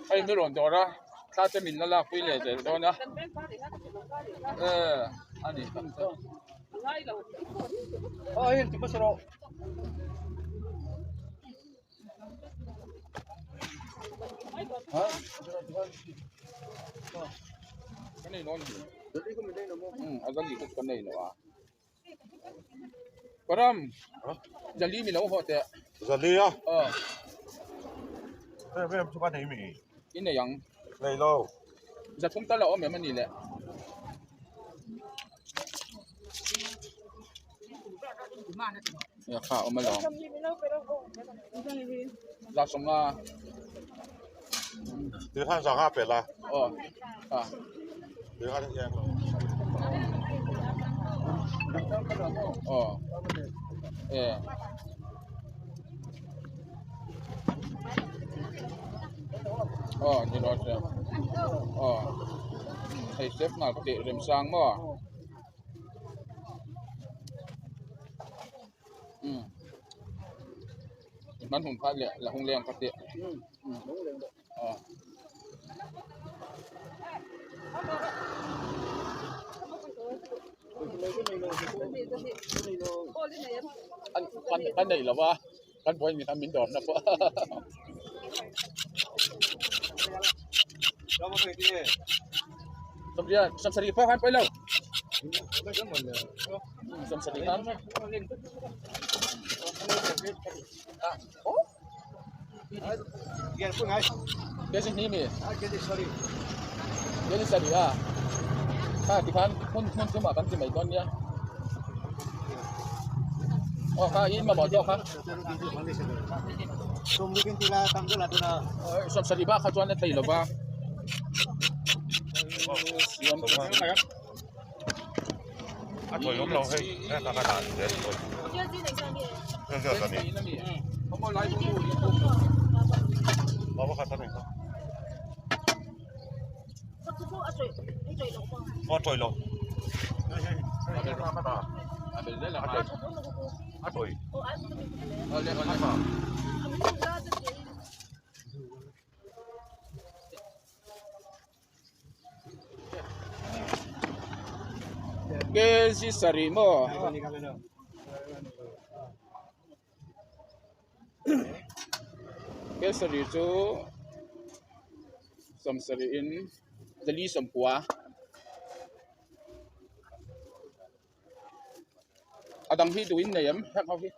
Hei mi rawn dawr a thla te min la lakpui leh zel dawn a eh a ni tak chu. Ka nei nawn hi a zali kha chu ka nei lo a. Param zali mi lo haw teh. Zali a? Aw. Em em chu ka nei mi. I nei ang. Nei lo. Zathum tal a awm em a ni le. Kha awm alawm. Za sawmnga. Ti khan za nga pe la. Aw. A. Ti khan eng lo. Aw. E. Aw ni lo se. Aw. Hei step nghal ka tih remsang maw. Umm man hun kha leh la hung leng ka tih aw. Kan nei lo va kan buai ni kha min dawr na pawh. Sawmsarih pawh khan pawi lo. Sawmsarih khan. Kezi sarih a kha tikhan hmun hmun chungah kan ti mai dawn nia aw kha in mamawh zawk kha sawmsarih bak kha chuan a thei lo va. A thawi awm lo hei heta ka dan zel thawi zel a ni baba kha ta nei kha a thawi lo a thawi Kg sarih maw kg sarih chu sawmsarih in zali sawmpua a dang hi duh in nei em heng ho hi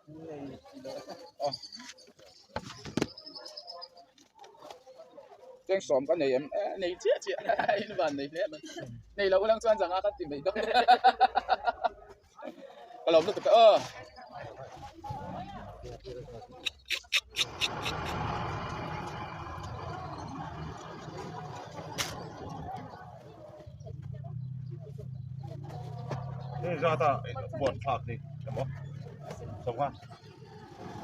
aw cheng sawm ka nei em eh nei chiah chiah in van nei hle mai nei loh lang chuan zanga ka ti mai dawn ka lawm lutuk aw. Hei zat a buat thlak ni emaw sawma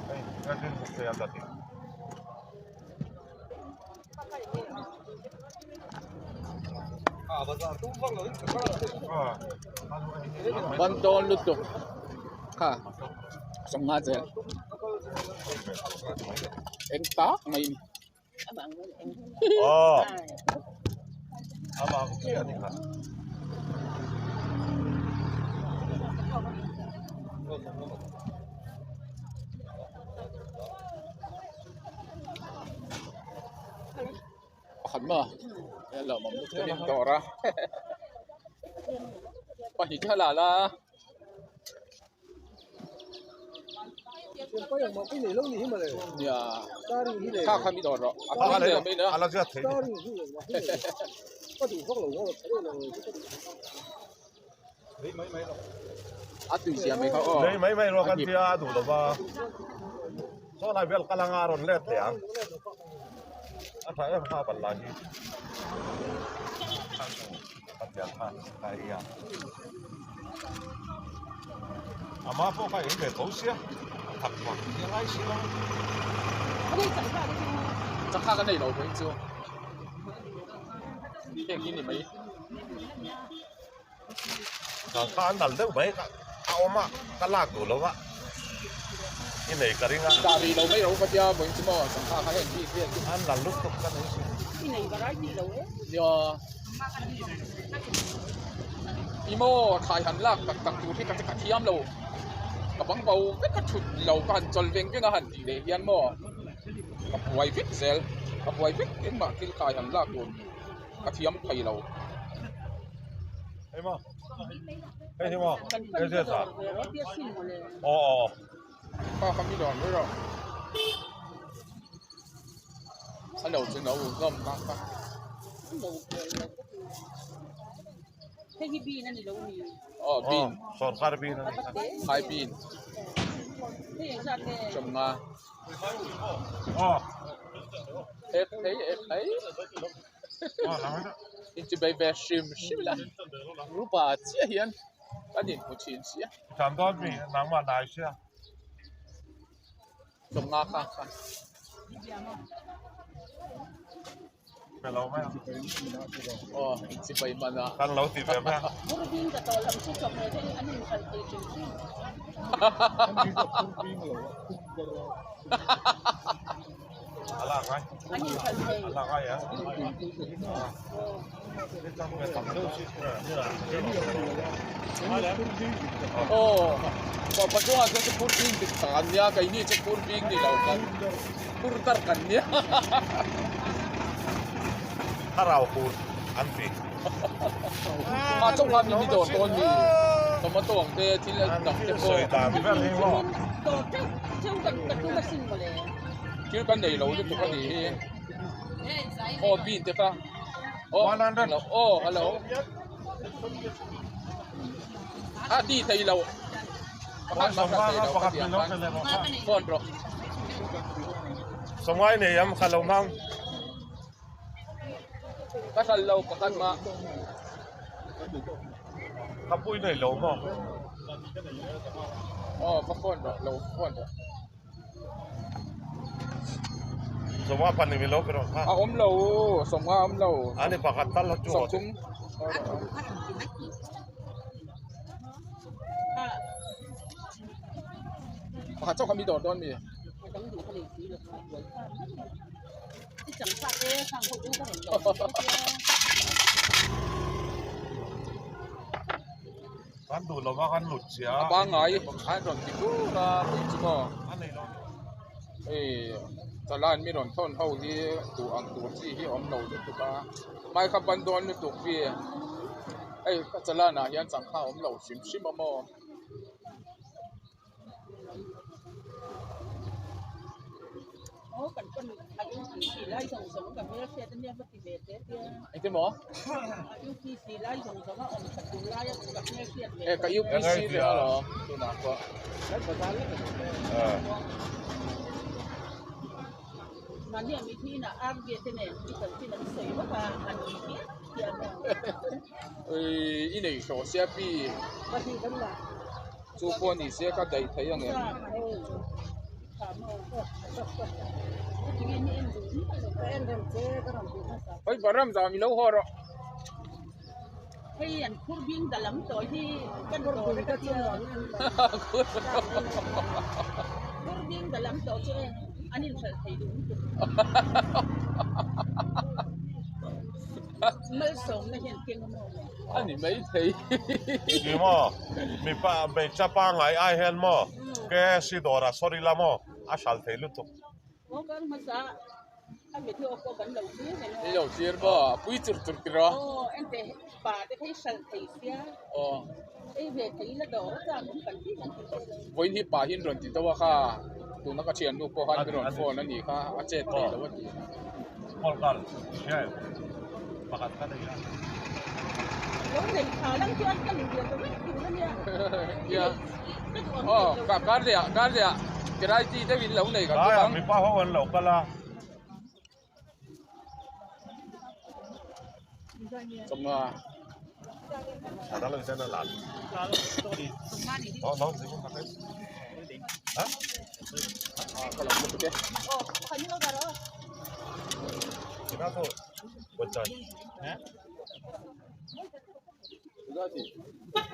hei a din bawk thei a zat hi. Ban dawn lutuk kha sawmnga zel eng tak mai a ni. Aw amah chiah a ni kha. Pakhat maw he lawmawm lutuk in dawr a pahnih te a la la a. Nia kha kha mi dawr rawh a tui hle mai a. A tui zia mai kha aw. Lei mai mai ruak an tia a duh lova saw lai vel kal anga a rawn let leh ang a tha em kha ban lai hi a pian kha a ei a. Ama pawh kha eng ve tho sia, a thak vak hi a ngai si lo. Chakha ka nei lo pawh hi chu heng hi ni mai. Chakha an dal deuh mai a awm a, ka lak duh lo a, i nei ka ring a. Dah rih lo mai ro ka tia vawiin chu maw chakha kha heng bik hian. An dal lutuk ka nei si. I nei variety lo e. Nia. I maw thlai han lak tak tak tur hi ka thiam lo ka bang bo vek a thut lo ka han chawl veng veng a han tih leh hian maw ka buai vek zel ka buai vek engmah thil thlai han lak tur ka thiam thei lo. Hei maw hei hi maw hei zia za aw aw kha kha mi dawn mai rawh a lo chu no hlawm kha kha. Hei hi bean a ni lo mi? Aw bean. Sawrkar bean a ni kha. Phai bean. Hei eng zat nge? Sawmnga. Aw. Ek thei ek thei. Inchibei ve hrim hrim ila Rupa chiah hian kan inhmu thin sia. Tham dawn mi nangmah nai sia. Sawmnga kha kha. Pe lo mai ang. Aw inchibei man a. Kan lo ti ve mai ang. A lak ngai. A lak ngai a. Aw pa chungah chuan chu phur bing dik tak an nia keini chu phur bing ni lo kan phur tar kan nia. Thlarau hur an ti. A chungah mi mi dawr dawn mi tomato ang te thil dang te pawh. Sawi dan vel hi maw. Thil kan nei lo lutuk a nih hi. Aw bean te kha. Aw hello aw hello a ti thei lo pakhat mah ka thei lo ka ti ang khan phone rawh. Sawngai nei am kha lo hmang. Ka hral lo pakhat mah. Ka pui nei lo maw. Aw va phone rawh lo phone rawh. Sawmnga pahnih min lo pe rawh kha. A awm lo sawmnga a awm lo. A ni pakhat tal chu. Sawmthum. Pakhat chauh kha mi dawr dawn mi. Kan duh lova kan lut sia. A pangngai an rawn ti tur a pui chu maw. A nei lo. Hei chalan mi rawn thawn ho hi duh ang tur chi hi a awm lo lutuk a. Hmai kha ban dawn lutuk hi hei chalan ah hian changkha a awm lo hrim hrim a maw. Engtin maw? E ka UPC ve alawm tunah pawh. I nei hlawh sia pi. Chu pawh ni se ka daih thei ang em? Hei Baram zam i lo haw rawh. Hei an khur bing da lam tawh hi kan dawr ka tia. Khur bing da lam tawh chu an inhralh thei duh lutuk. Malsawmna hian keng a maw? A ni mai thei. Ni maw? Mipa hmeichhia pangngai ai hian maw KFC dawrah sawi ila maw a hral thei lutuk. I lo thlir maw? A pui chur chur tir a. Aw. Vawiin hi pa hi an rawn ti deuh a kha tuna ka thiannu pawh khan mi rawn phone a nih kha a chet thei lo a ti. Aw kar leh ah kar leh ah variety deuh in lo nei kan tum ang. Mipa ho an lo kal a. Chawmnga.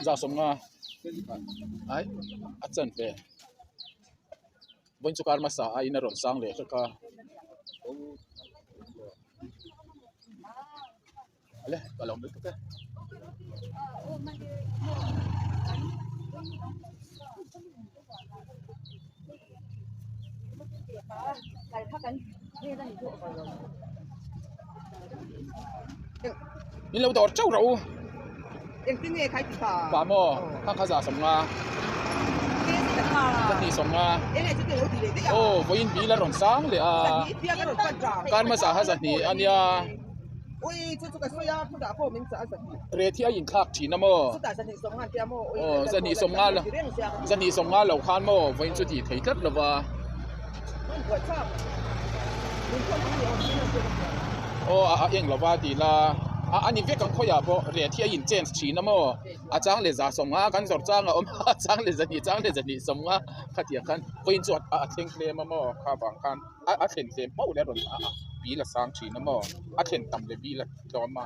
Za sawmnga ai a chan ve vawiin chu kar hmasa aiin a rawn sang leh hlek a. Ale ka lo lutuk e. Min lo dawr teuh rawh u. Engtin nge khai ti pa? Pa maw? Kha kha za sawmnga. Zahnih sawmnga. Enge chu lo ti leh daih a. Aw vawiin bil a rawn sang leh a. Zahnih piak a rawn pan tang. Kar hmasa kha zahnih a nia. Ui chu chu ka sawi a khutah pawh min chah a zahnih. Ret hi a inthlak thin a maw? Chutah zahnih sawmnga an tia maw? Aw zahnih sawmnga lo zahnih sawmnga lo khan maw vawiin chu tih thei tlat lo va. Aw a eng lova tih la a ani vek ang khawiah pawh ret hi a in change thin a maw a chang leh za sawmnga kan zawrh chang a awm a chang leh zahnih chang leh zahnih sawmnga khatiang khan vawiin chu a thleng tlem a maw kha vang khan a thlen tlem pauh leh a rawn a bil a sang thin a maw a thlen tam leh bil a tlawm a.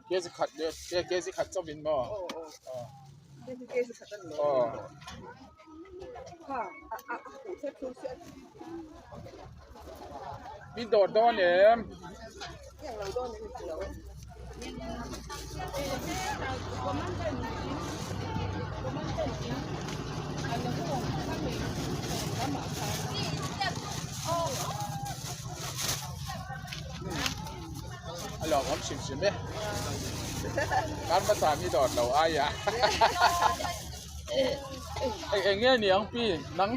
Kg khat leh kg khat chauh in maw? Aw. Min dawr dawn em? A lawm awm hrim hrim e kar hmasa mi dawr lo ai a eng eng nge niang pi nang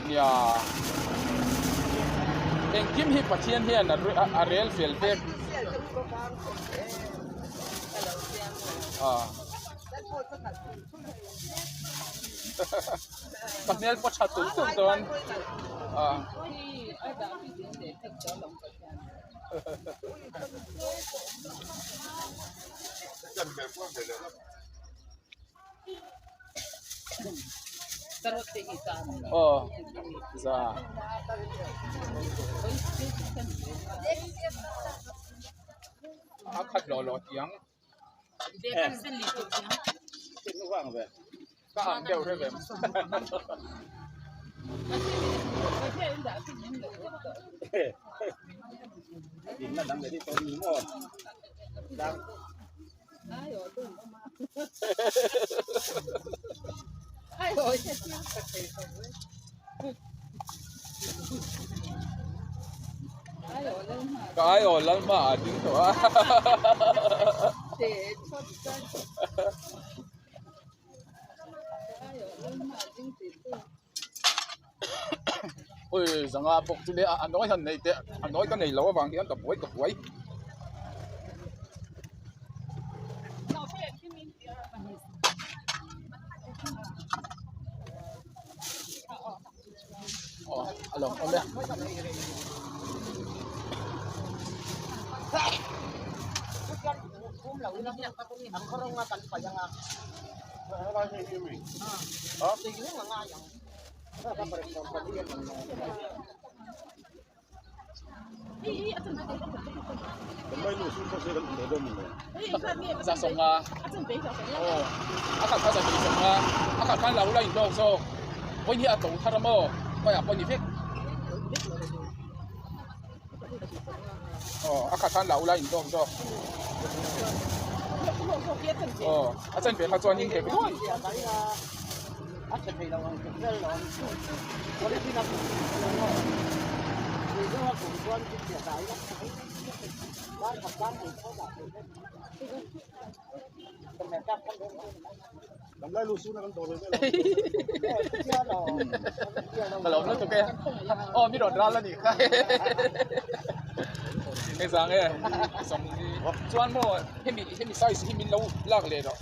nia engkim hi Pathian hian a rel fel vek a. Ka hmel pawh tha tulh tulh dawn a. Aw za. A khat lawh lawh tiang. Ka ang deuh reuh em. Ka aiawh lal hma ah a ding tawh a. Ui zanga bawk chu le a nawi han nei teh a nawi ka nei lo avang hian ka buai ka buai. Aw a lawm awm e. Za sawmnga aw a khat kha zahnih sawmnga a khat khan lo la inhlawk zawk vawiin hi a to thar a maw khawiah pawh a ni vek aw a khat khan lo la inhlawk zawk aw a chanve kha chuan in nghet ruai. Ka lo lutuk e aw mi rawn ral a nih kha hei zang e sawmli. Chuan maw hemi hemi size hi min lo lak leh rawh.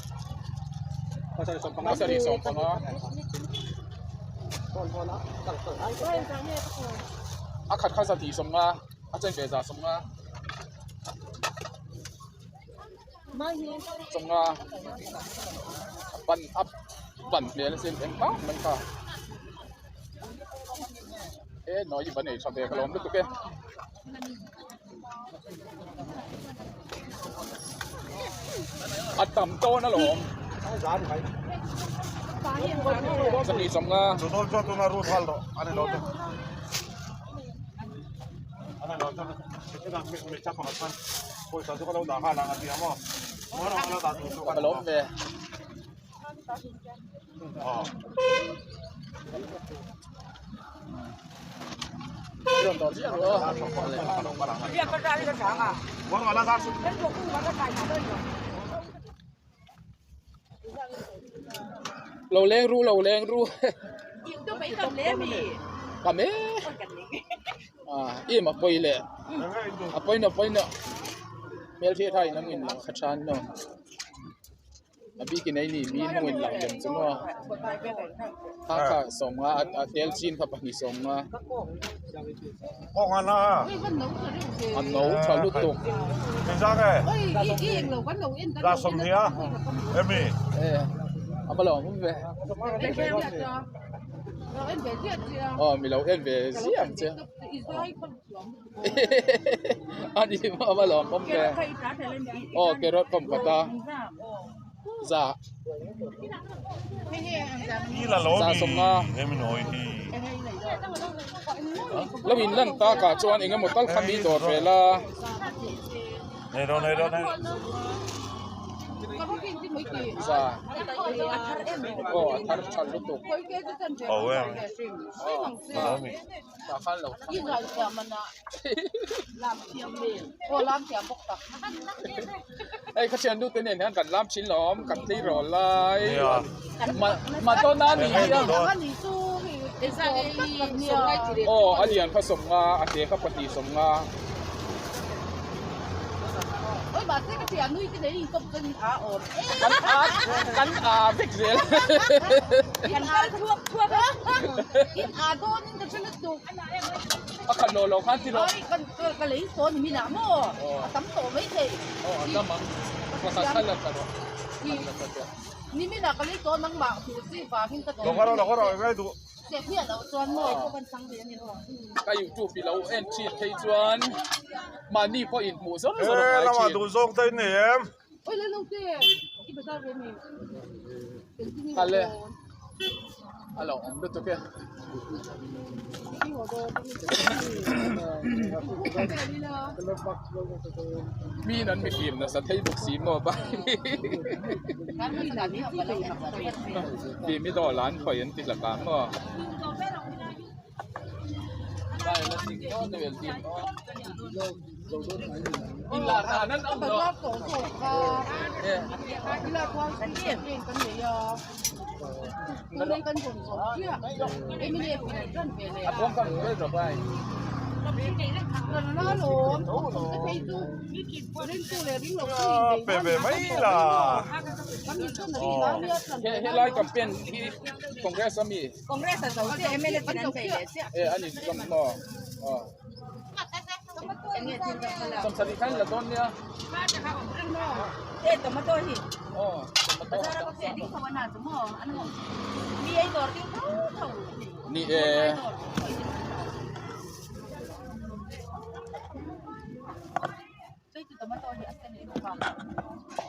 Pasarih sawmpanga. A khat kha zahnih sawmnga a chen ve zah sawmnga. Sawmnga a pan a pan hmel a sin eng tak mai kha. E nawi va nei tha ve ka lawm lutuk e. A tam tawn alawm. Zahnih sawmnga. Chu dawn chuan tuna rut hal rawh a ni lo te. A ni lo te. Hmeichhia pakhat khan pawisa chu ka lo dah nghal ang a ti a maw. Ka lawm ve. Lo leng ru lo leng ru kam e im a pawi leh a pawina pawina hmelhriat a inang in lang kha than maw. A bikin ei ni mi hnung in lang lem chu maw kha kha sawmnga a tel chin kha pahnih sawmnga a no tha lutuk a va lo awm ve aw mi lo en ve ziah ang che. A ni maw a va lawm awm ve aw carrot pawm khat a za za sawmnga lo in lan tak ah chuan eng emaw tal kha mi dawr ve la. Za aw a thar tha lutuk Hei ka thian nute nen hian kan lam thin lo awm kan tleirawl lai Madonna ni hi a aw a lian kha sawmnga a te kha pahnih sawmnga. Kan a vek zel. A khat lo lo khan ti rawh. Aw a tam ang. Pakhat kha la tla rawh. Ka youtube i lo en thin phei chuan mahni pawh in hmuh zawr zawr a ngai thin. Kal e a lo awm lutuk e. Mi in an mi fim nasa thei bawk si maw bai. Fim i dawh la an khawi an ti hlak ang maw. Bai la ding dawn a vel dim aw. In lar dan an awm lo. A bawm kan vel rawh bai. Pe ve mai la. Helai campaign hi Congress ami. Congress a zo chiah MLA ten an bei leh chiah. E ani zawm maw. Sawmsarih khan la dawn nia. E tomato hi. Aw tomato. Bazar a ka ding tho ana chu maw an ho. Mi ei dawr ding tho tho. Ni e.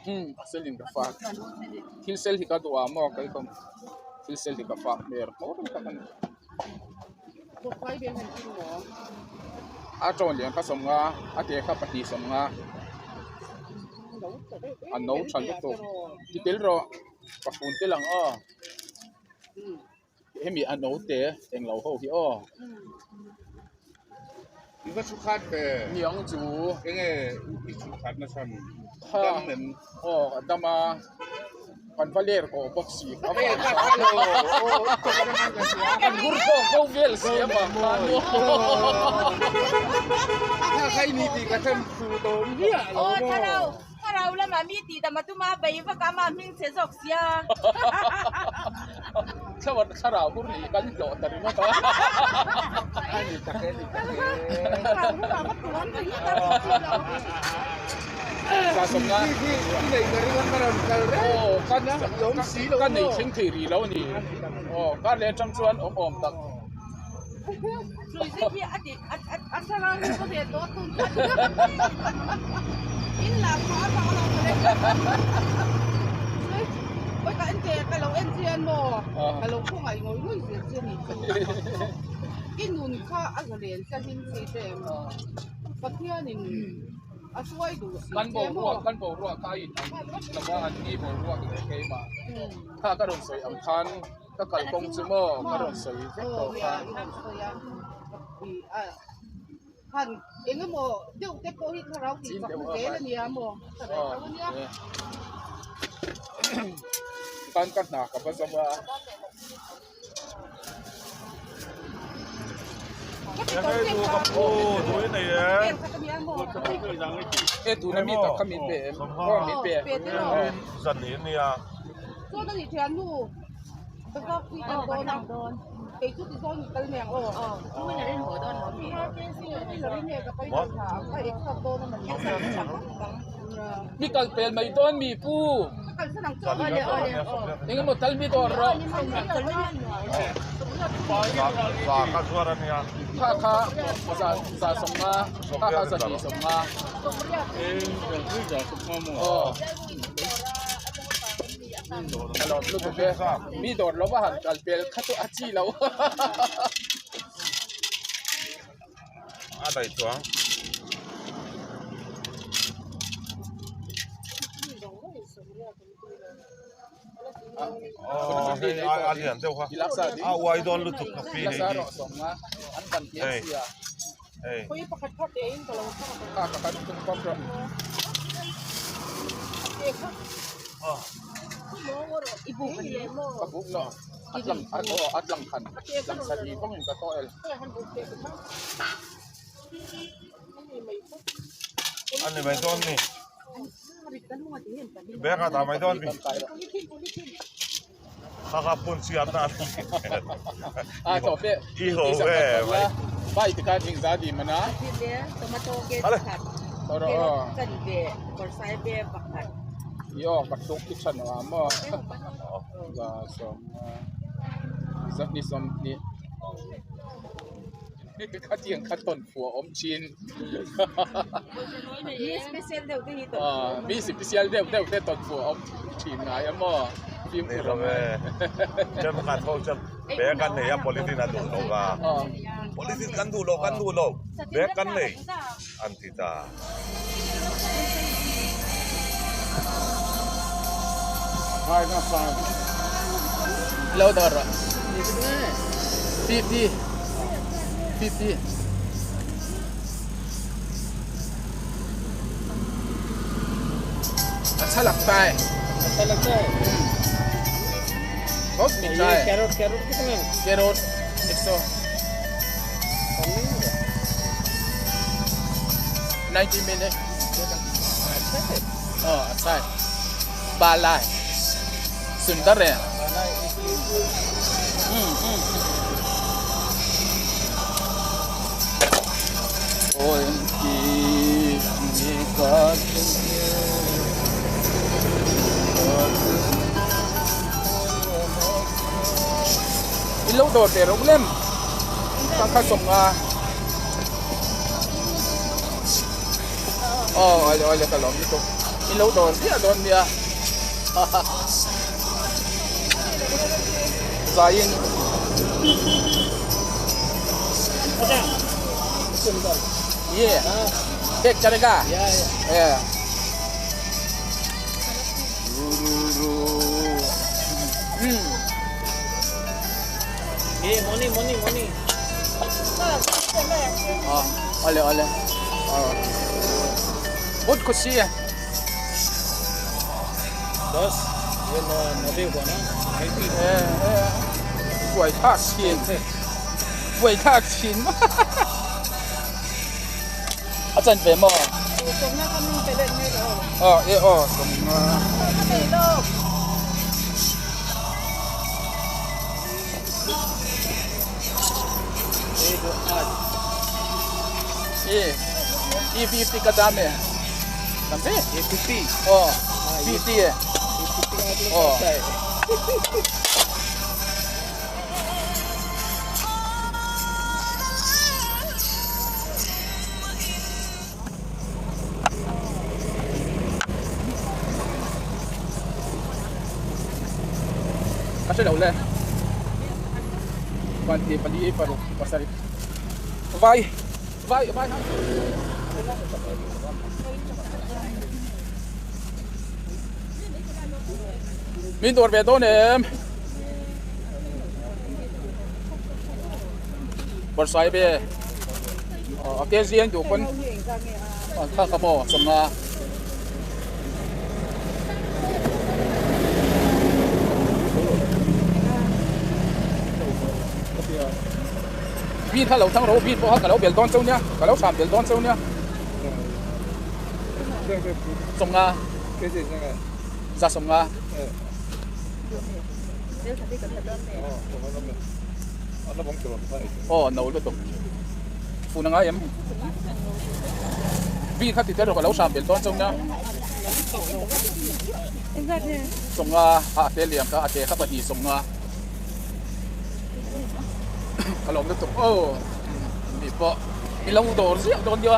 Umm a sen in ka fak thil sel hi ka duh a maw kei kawm thil sel hi ka fak hmer hmur tak a ni a tawn lian kha sawmnga a ke kha pahnih sawmnga a no tha lutuk ti tel rawh ka fun tel ang aw. Hemi a note englo ho hi aw. I va thu khat ve. Niang chu. Enge i thu khat na chhan? Dam em? Aw a dam a. Kan va ler kawh bawk si ka vang khan kan hur tawk bo vel si avang khan maw. Thlarau lamah mi tih dam a tum a, bei vak a, amah hming che zawk sia. Thlarau hur nih kan hlawh ta ringawt a. Thlarau hur ah va tuan ta hi ka ring chi lo. Ka nei thleng thei rih lo a ni. Aw, kar leh atang chuan awm awm tak. Kan boruak kan boruak kha a inang lo va an ni boruak leh keimah kha ka rawn sawi ang khan. Ka kalkawng chu maw ka rawn sawi vek tawh kha. Chin deuh a Tan ka hna ka va zo a. E tuna mi tak kha min pe em? Aw min pe. Mi kal pel mai dawn mi pu engemaw tal mi dawr rawh kha kha za sawmnga kha kha zahnih sawmnga aw. A lawm lutuk e mi dawr lova han kal pel kha chu a chi lo a daih chuang aw hei a lian deuh kha a uai dawn lutuk ka pi hei hi hei a ni mai dawn mi bag ah dah mai dawn mi kha kha phun chhiat na i ho ve mai bai te khan eng za di mana yo ka tuk ki than wa mo za som za ni som ni kha tiang kha ton phua om chin mi special deuh deuh te ton phua om thin ngai a maw fimkhur ang e thenkhat ho chuan bag an nei a polythene a duh lo va polythene kan duh lo kan duh lo bag kan nei an ti ta. Lo dawr rawh 50 50 अच्छा लगता है अच्छा लगता है बहुत मीठा ये है कैरोट कैरोट कितने में कैरोट 100 कम नहीं होगा 90 मिनट अच्छा है हाँ अच्छा है बाला है सुंदर है खाना एक In lo dawr ve reuh lem ka kha sawmnga aw awle awle ka lawm lutuk in lo dawr viah dawn nia zaiin ye cake chaleka yeah Hey, money, money, money. Ole ole बहुत खुशी है दस Buai thlak thin buai thlak thin a chan ve maw aw e aw sawmnga e e 50 ka dam e tam ve E 50 aw 50 e aw Ka hre lo le. One three pali paruk pasarih vai vai vai Min dawr ve dawn em? Bawrhsaibe a ke ziang duh pawn an thlak a maw sawmnga. Bean kha lo thang ro bean pawh kha ka lo bel dawn cheu nia ka lo hram bel dawn cheu nia sawmnga za sawmnga. Aw no lutuk fun angai em bean kha ti tel rawh ka lo hram bel dawn cheu nia sawmnga a te liam kha a te kha pahnih sawmnga. Ka lawm lutuk aw mi pawh i lo dawr ziah dawn nia.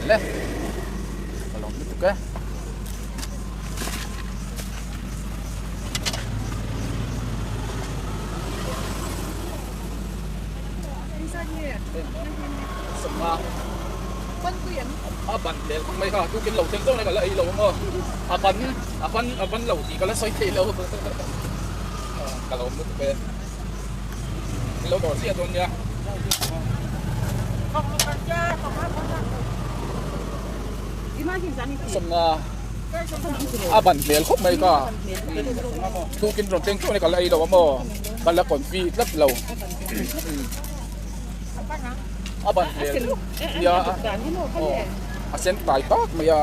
Le ka lawm lutuk e. Sawma a ban hmel khawp mai kha tukin lo thleng zawk na ka la ei lo ang aw a ban a ban a ban lo tih ka la sawi thei lo ka lo lutuk e i lo dawr chiah dawn nia sawmna a ban hmel khawp mai kha tukin rawn thleng zawk na ka la ei lo ang aw ka la confi tlat lo. A ban hmel nia aw a sen tai tak mai a.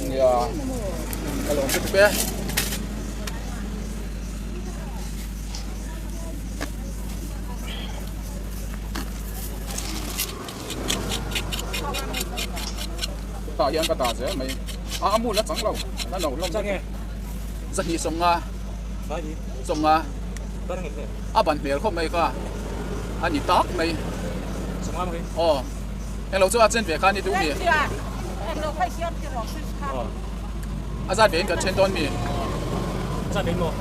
Nia ka lawm lutuk e. Tah hian ka dah zel mai a a hmun a chang lo a no hlawm zahnih sawmnga sawmnga a ban hmel khawp mai kha a ni tak mai aw englo chu a chen ve kha a ni duh mi a zat ve in kan then dawn mi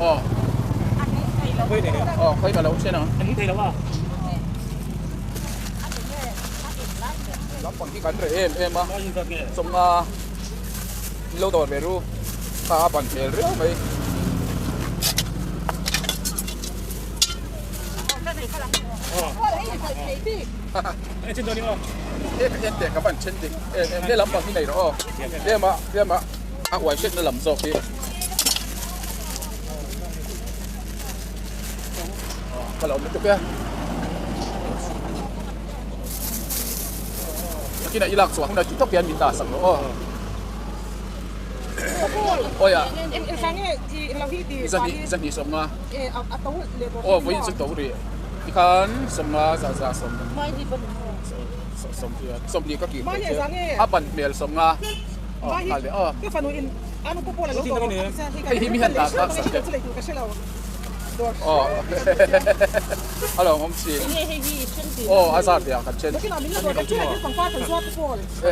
aw aw khawi ka lo then ang. Lampang hi kan reh em em a chawmnga in lo dawr ve ru kha a ban hmel riau mai. En teh ka van then dik em em he lampang hi nei rawh aw tlem a tlem a a uai hriatna lam zawk hi ka lo lutuk e. Nakinah i lak chhuah hunah tih tawk hian min dah sak rawh aw. Awi a. Zahnih zahnih sawmnga. Aw vawiin chu to rih. Tikhan sawmnga za za sawm sawmhnih ka kir theih che. A ban hmel sawmnga. Aw nghal leh aw. Hei hi mi han dah sak sak teh. Aw a lo awm thin aw a zat leh ah kan then e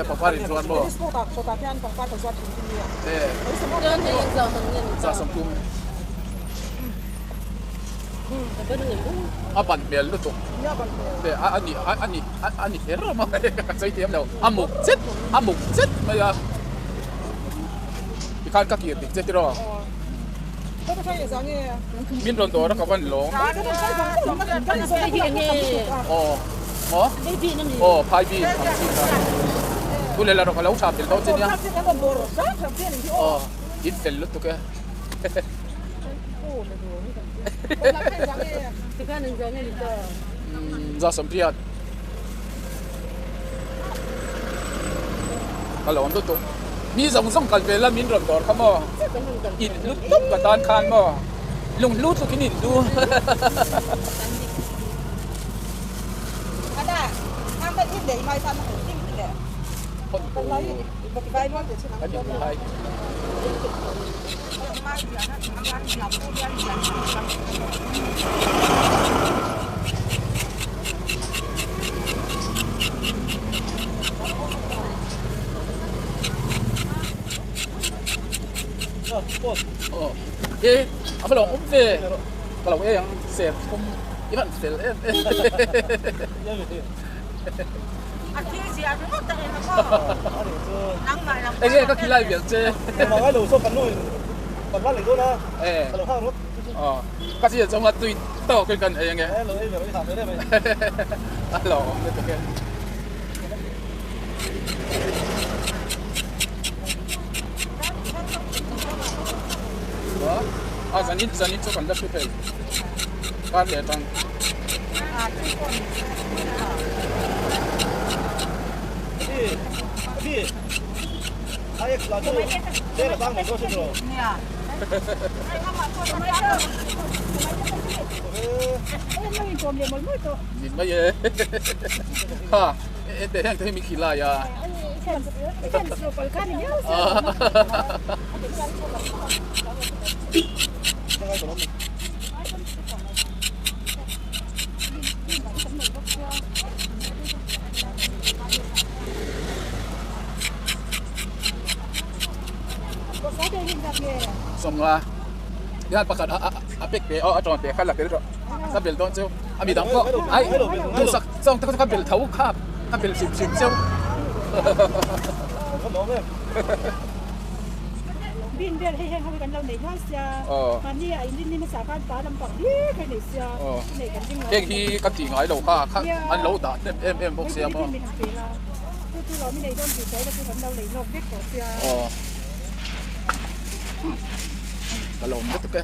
pangpar in chuan maw e za sawmthum a ban hmel lutuk e a ni a ni a ni kher a maw ka sawi thiam lo a muk chet a muk chet mai a tikhan ka kir dik che tiraw. Min rawn dawr a ka van lawm. Aw maw? Aw phai bi ang chi kha. Thu leh la rawh ka lo tha fel dawn che nia. Aw in fel lutuk e. Za sawmriat. Ka lawm lutuk. Mi zawng zawng kal ve la min rawn dawr kha maw? In hlu tawp ka tan khan maw? Lung hlu tluk in in hlu. E a va lo awm ve ka lo ei ang ser thum i van fel em em enge ka khilai vial che ka zia chunga tui tawk in kan ei ange a lo awm lutuk e. A zanin zanin chu kan la hru thei kar leh atang. Min mai e ha. Ente heng te hi min khih lai a. Sawmnga hian pakhat a pek ve a tawn ve kha la tel rawh ka bel dawn cheu a mi dang pawh ai duhsak zawng te kha chu ka bel tho kha ka bel hrim hrim cheu. Bin vel hei heng ho hi kan lo nei hnuai sia mahni a inrin ni hmasa khan pa lampang hlir kha i nei sia i nei kan ring lo. Heng hi ka tih ngai lo kha kha an lo dah hnem em em bawk sia maw. Min han pe la chu chu lo mi nei dawn tih sawi la chu kan lo lei lawk vek tawh sia. Ka lawm lutuk e.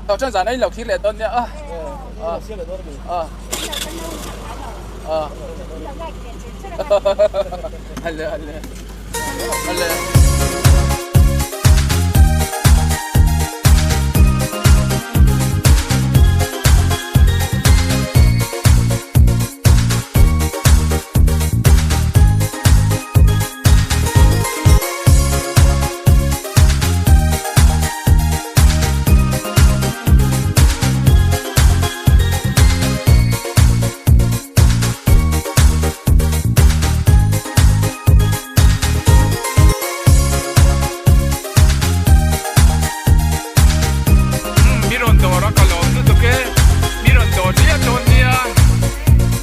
Tawh chuan zan a inlo thlir leh dawn nia a. Ale ale ale. Mi rawn dawr a ka lawm lutuk e mi rawn dawr lian dawn nia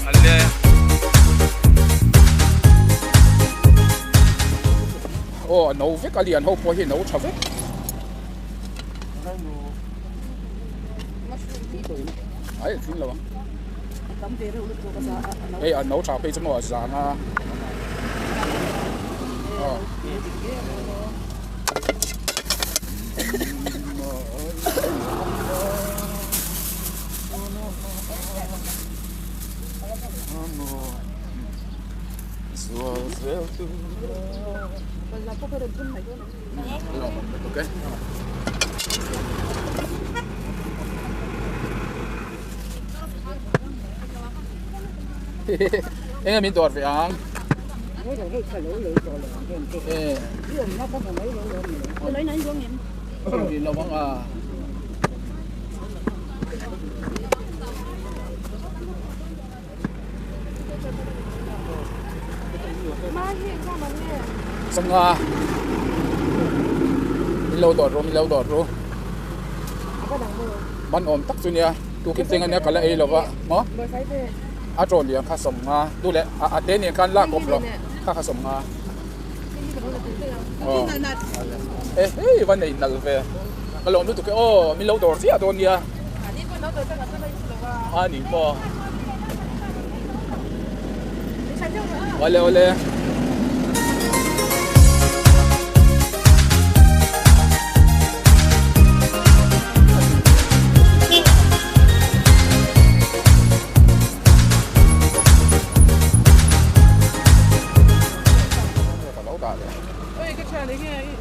ale. Aw a no vek a lian ho pawh hi a no tha vek. Ai a tling lo ang. Hei a no tha phei chu maw a zang a. Aw. Enge min dawr ve ang? Lo ang a. Sangha min lo dawt ru min lo dawt ru man awm tak chu nia tukin teng ania ka la ei lova maw a tawn lian kha sawmnga duh leh a te nen khan lak awm lo kha kha sawmnga aw e hei va nei nal ve. Ka lawm lutuk e aw, min lo dawr chiah dawn nia. A ni maw. Awle awle.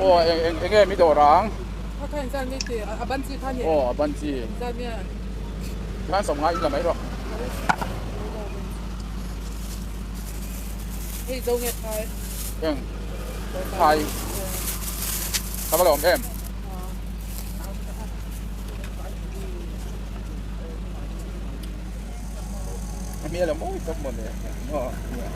Aw eng eng nge mi dawr ang? Aw a ban chi. Tikhan sawmngai in la mai rawh. Eng thai ka va lawm em. A hmel a mawi tak mawle aw nia.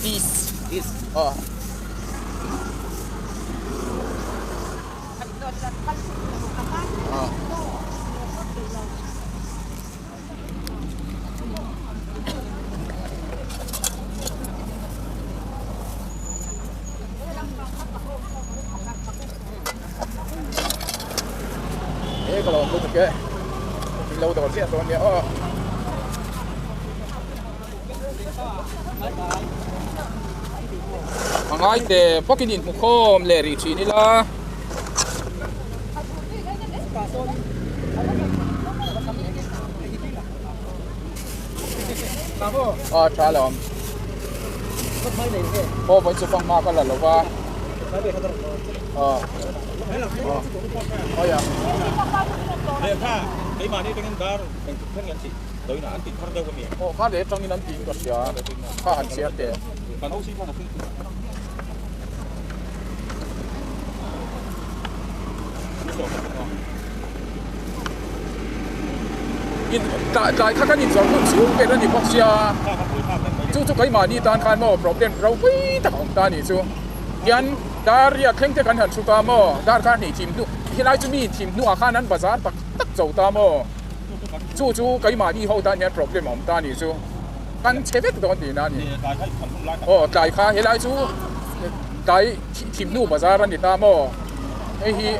Tis tis aw. He ka lawm lutuk e min lo dawr chiah dawn nia aw. A ngai te bawkin inhmu khawm leh rih thin ila. A tha lo ang. Aw vawi chu fanghma ka la lo va. Aw ya. Aw kha leh atangin an tiin ka hria kha han chhiar teh. In tlai kha kan inzawrh hun chhung ber a ni bawk sia chu chu keimahni tan khan maw problem ropui tak a awm ta a nih chu tian dar riat thleng te kan han thu ta maw dar kha hnih thim hnu helai chu mi thim hnuah khan an bazar tak tak cho ta maw chu chu keimahni ho tan hian problem a awm ta a nih chu kan chhe vek dawn tihna a ni aw tlai kha helai chu tlai thim hnu bazar a ni ta maw hei hi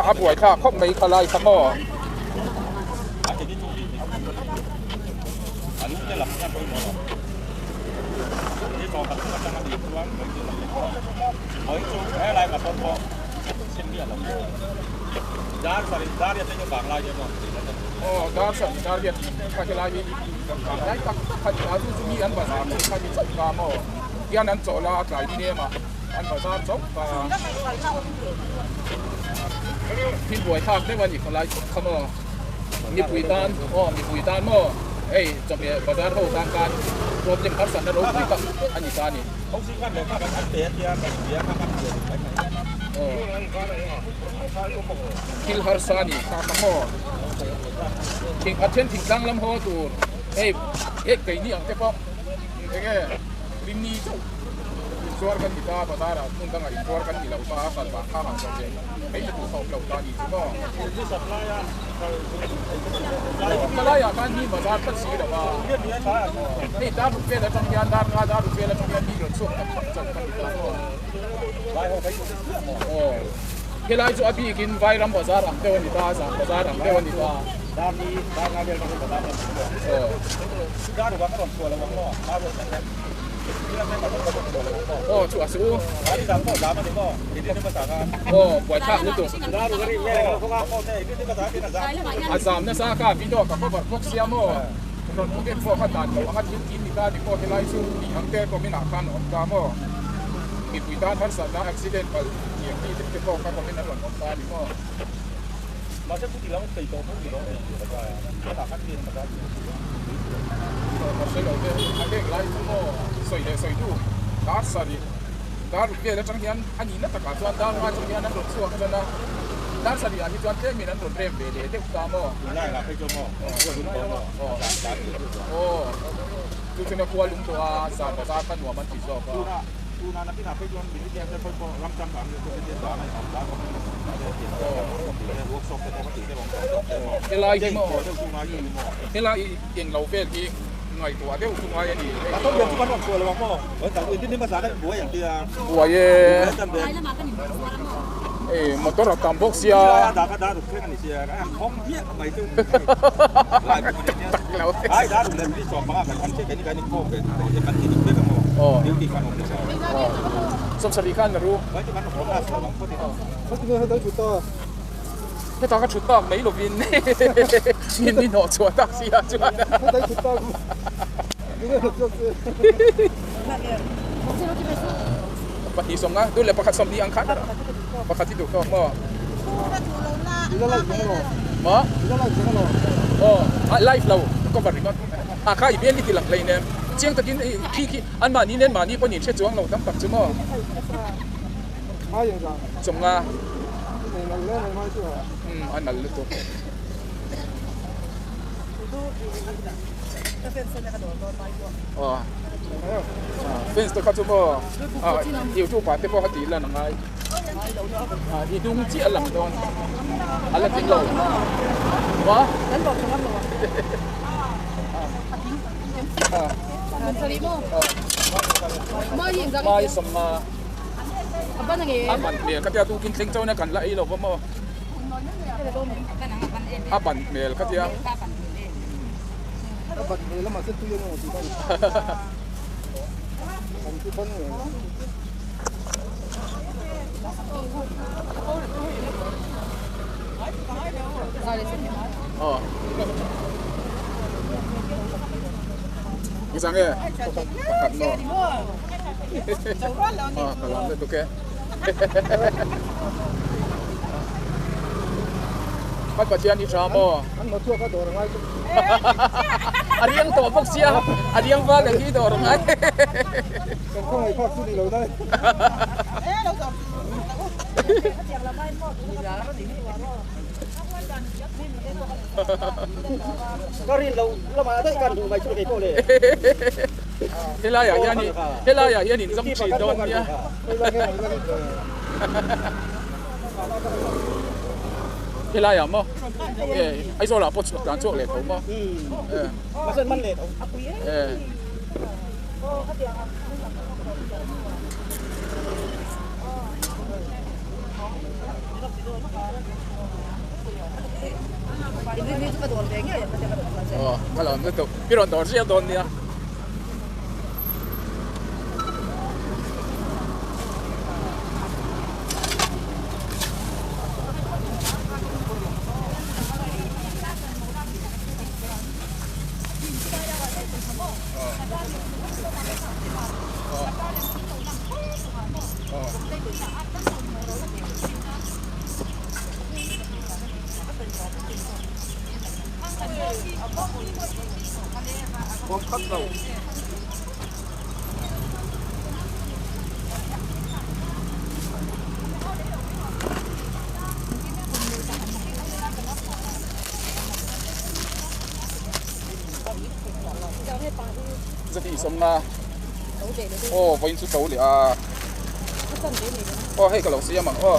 a buai thlak khawp mai kha lai kha maw. Aw dar sarih dar hian kha helai hi lai tak tak kha ni a chu chu mi an bazar chu kha ni chauh ta maw hian an chawlh a a tlai ni nem a an bazar chauh ta thil buai thlak deuh a ni kha lai kha maw mipui tan aw mipui tan maw hei chawhmeh bazar ho tan khan problem harsatna ropui tak a ni ta a ni. Thil harsa a ni kha kha maw thing a then thingtlang lam haw tur hei hei keini ang te pawh enge rinni chauh inzuar kan ni ta bazar ah hmun dangah inzuar kan ni lo ta a kal vang kha han zawh ve mai te tur kha awm lo ta a ni chu maw palai ah khan mi bazar tlat si lo a hei dar ruk vel atang hian dar nga dar ruk vel atang hian mi rawn chhuak tak tak chauh kan ni ta maw aw. Helai chu a bikin Vairam bazar ang deuh a ni ta, Zan bazar ang deuh a ni ta. Aw chu a su. Aw buaithlak lutuk. A zam nasa ka video ka cover bawk sia maw. Rawn pawh pawh kha dan lo anga thil tin ni ta ni pawh helai chu tih ang te comment ah khan a awm ta maw. Mipui tan harsatna accident palh. Tiang mi te pawh kha comment an rawn awm ta a ni maw? Mahse chuti lam thei tawh pawh ni lo nei tih ka hria a, hetah khan mi an bazar tih ka hria. Ka hre lo te, a heng lai chu maw sawi leh sawi tu dar sarih dar ruk vel atang hian a nihna takah chuan dar nga atang hian an rawn chhuak tan a, dar sarih ah hi chuan tlemin an rawn rem ve leh deuh ta maw? Tunlai lah phei chuan maw khua lung tawh maw dar tih chu. Aw chu chuan a khua lung tawh a zan bazar kha nuam an ti zawk a. Tuna nakinah phei chuan military te pawh ram changkang te chuan hetiang dan a inawm dan awm em workshop te pawh ka tih deuh ang tawh zawk te maw Helai hi maw helai eng lo vel hi Ngaihtuah deuh chu ngai a ni. Buai e. Ei motor a tam bawk sia. Tak lo. Aw. Sawmsarih khan la ru. Heta ka thut tak mai lovin min ni hnawh chhuah tak si ah chuan. Pahnih sawm nga duh leh pakhat sawmhnih ang khan pakhat hi duh tawk maw? Maw? Aw a live lo cover ringawt a kha i bial i ti lang hlei nem chiang takin khi khi anmahni nen mahni pawhin hre chuang lo tam tak chu maw? Sawm nga. Umm a nal lutuk. Aw fence te kha chu maw youtube ah te pawh kha tih lan a ngai i hnung chiah a lang dawn a la tling lo maw mai sawm nga. A ban hmel ka tia tukin thleng chauhin a kan la ei lo va maw? A ban hmel ka tia. A ban hmel lamah chuan tui a ni tih kan ti ban ngei. Aw. Nizang e. Pakhat maw? Ah, ka lam lutuk e. Kan Pathian hi tha maw? An maw chhuak a dawr a ngai chu. A riang tawh bawk sia, a riang val leh hi dawr a ngai. Kan khawngaih phak chu ni lo dai. Ka rin lo lamah daih kan duh mai chu kei pawh le. Helai ah hian helai ah hian in zam thin dawn nia. Helai ah maw Aizawl ah pawh tlan chhuak leh tho maw. Aw ka lo lutuk i rawn dawr ziah dawn nia. Zahnih sawmna aw vawiin chu to leh a aw hei ka lo siam ang aw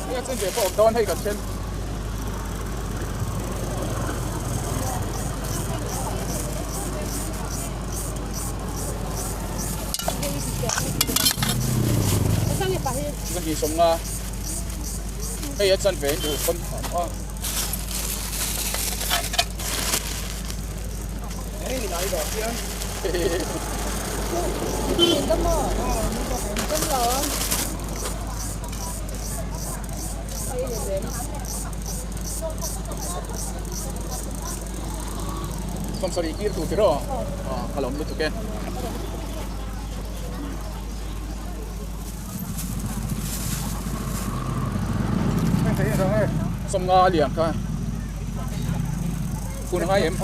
hei a chen ve pawh awm dawn hei kan then. Zahnih sawmna hei a chan ve in duh pawn aw. Sawmsarih kir tur tiraw ka lo lutuk e. Sawmnga a lian kha hun a ngai em?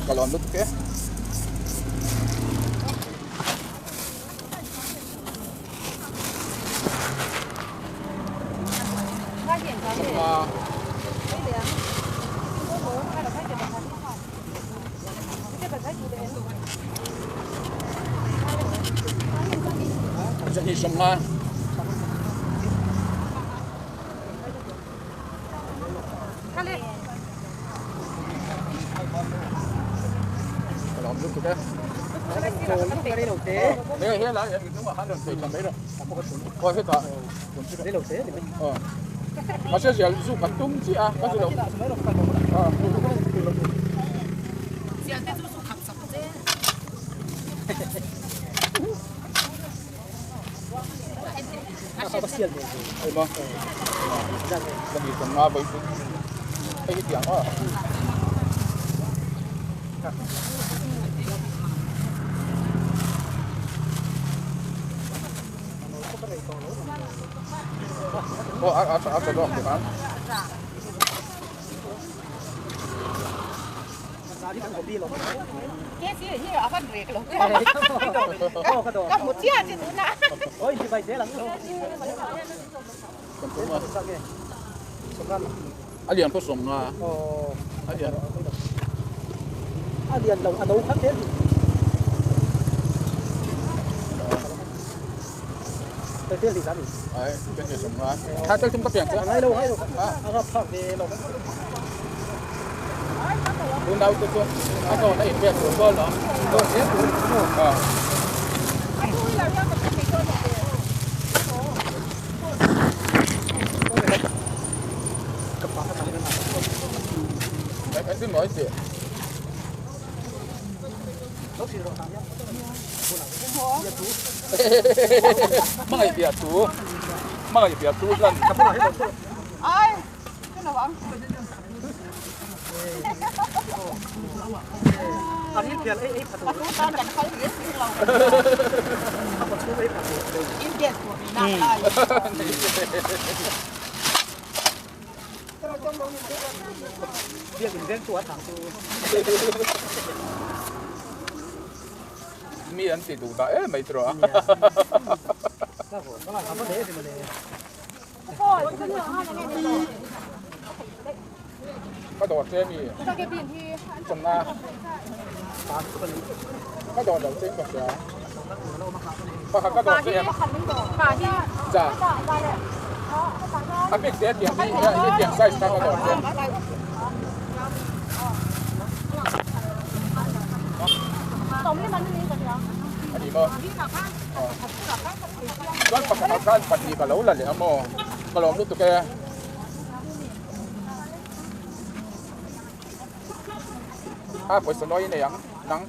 Ka lawm lutuk e. sawmnga. Ka lawm lutuk e. Nge he lai hian hnungah khan rawn sawi thla mai rawh. Khawi hetah. Aw. Mahse zial zu kan tum chiah a, ka zu lo. Zial te chu zu khap sak che. Hei maw. Ka ni sawm nga vawi chu hei hi tiang aw. Aw a a a tha zawk ang. A lian khaw sawm nga a lian a lian lo a no khat hle Ai, cái này sawm nga tha tel thum ka piang cha ngai lo ngai lo a ra phak ve lo unau te chu a zawn a inpek tur dawn lo dawn zel tur a. Engtin maw i tih? Hmangaih biah thu hmangaih biah thu hlan. Mi an ti duh dah em mai tiraw a. Ka dawr che mi chawmna ka dawr lo che in ka hria pakhat ka dawr che em za a bik te tiang hi he tiang size kha ka dawr che. A ni maw? Chuan pakhat ah khan pahnih ka lo la leh a maw? Ka lawm lutuk e. A pawisa nawi nei ang nang.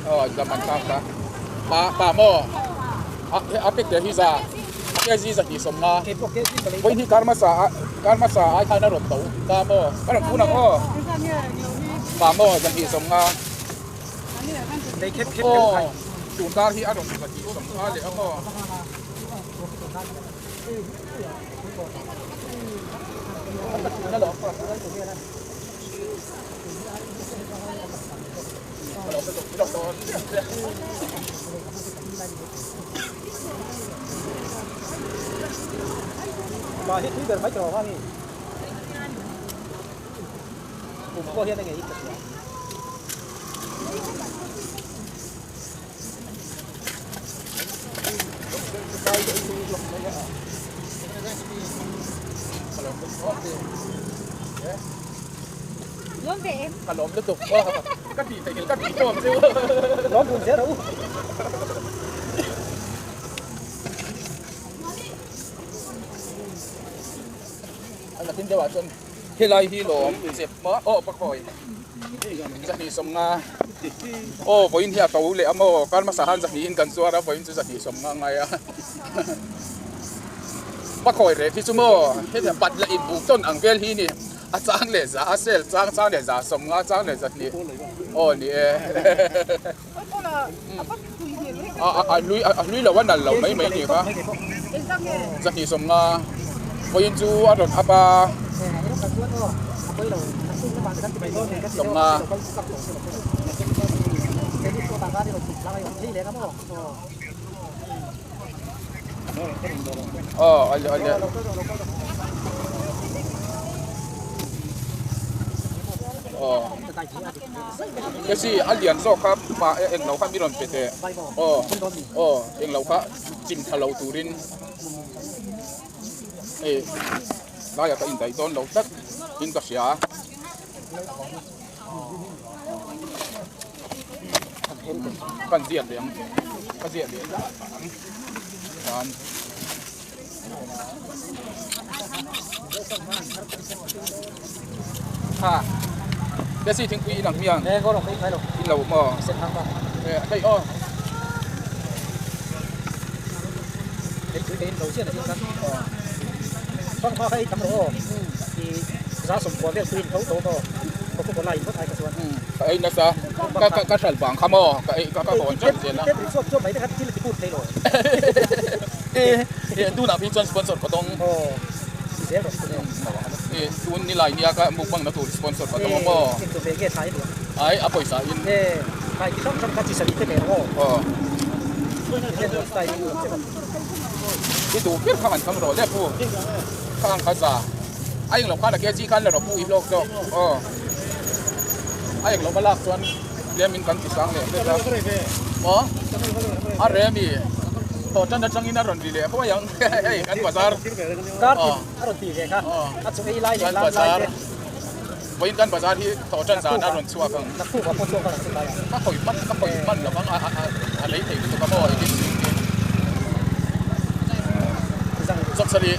Ờ, giờ mình sao ta? Bà, bà mò. À, à, biết để hi ra. Cái gì giờ thì sống nga. Với hi karma sa, karma sa ai khai nó rột tấu. Ta mò. Cái đồng nào mò. Bà mò giờ thì sống nga. Ồ, chúng ta hi ăn giờ thì sống nga để mò. Bà hết thứ gần mấy trò hoa nhỉ? Cũng có hiện nay ngày ít thật. Ka lawm lutuk ka tih theih ka tih tawp chu. Lawm dun zel rawh u. A nakin deuh ah chuan helai hi lawm chep maw aw pakhawi zahnih sawmnga aw vawiin hi a to leh a maw kar hmasa khan zahnih in kan zuar a vawiin chu zahnih sawmnga a ngai a pakhawi reh hi chu maw hetiang pat la inbuk tawn ang vel hi ni. A chang leh za a sel chang chang leh za sawmnga chang leh za hnih aw ni e a hlui a hlui lo a nal lo mai mai ni kha zahnih sawmnga vawiin chu a rawn up a sawmnga. Aw ale ale. Aw. Kasi a lian zawk kha pa eng lo kha mi rawn pe teh. Aw aw eng lo kha chim tha lo turin hei laiah ka indaih dawn lo tlat in ka hria. Kan ziak leh ang ka ziak leh ang chuan ha Jesse thingpui in ang hmiang in lo maw hei aw Ka ei nasa ka ka ka hral vang kha maw ka ei ka ka hawn teuh zel a e tunah phei chuan sponsor ka dawng e tun ni lai nia ka mukbang na tur sponsor ka dawng a maw ai a pawisa in aw i duh ber kha han thlang rawh le pu kha ang kha za. A englo khan a kg khan la rawh pu i hlawk zawk aw a englo ka lak chuan tlem in kan ti sang leh hlek a maw a rem i thaw tan atangin a rawn ri leh huai ang hei kan bazar kan bazar vawiin kan bazar hi thaw tan zan a rawn chhuak ang ka hawi hman ka hawi hman lo ang a lei thei lutuk a maw engtin Sawmsarih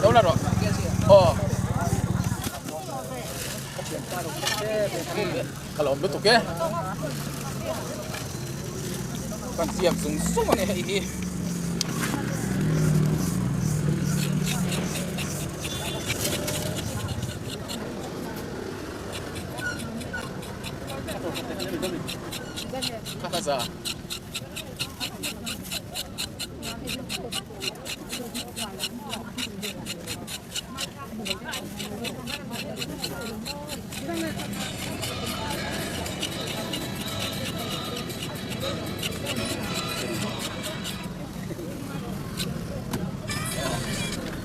lo la rawh aw ka lawm lutuk e kan siam zung zung a ni hei hi.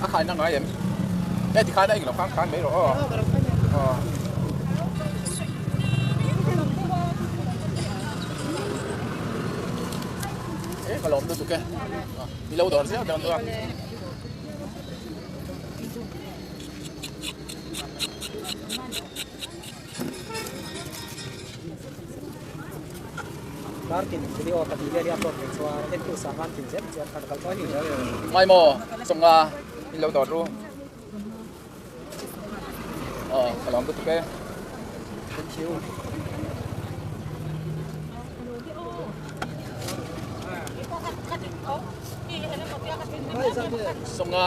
A khai na ngai em e ti khan a eng lo khan khan mai rawh aw aw e ka lawm lutuk e i lo dawr zel dawn chu a. Mai maw sawmnga in lo dawr ru aw ka lawm lutuk e. Thank you. Sawmnga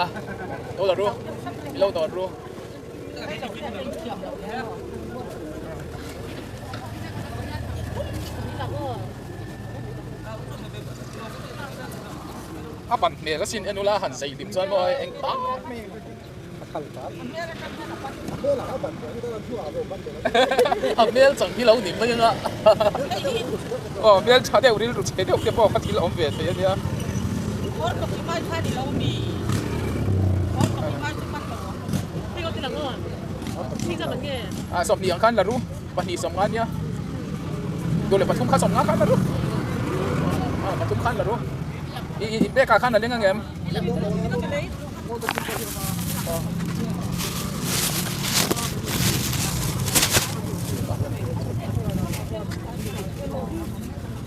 lo la ru i lo dawr ru. A ban hmel asin enula han zei lim chuan maw eng tak mai a hmel chang hi lo ni mai anga aw hmel tha deuh rilru chhe deuh te pawh kha thil awm ve thei ania. 20 ang khan la ru pahnih sawm nga ania duh leh pathum kha sawm nga khan la ru pathum khan la ru i i bag ah khan a leng ang em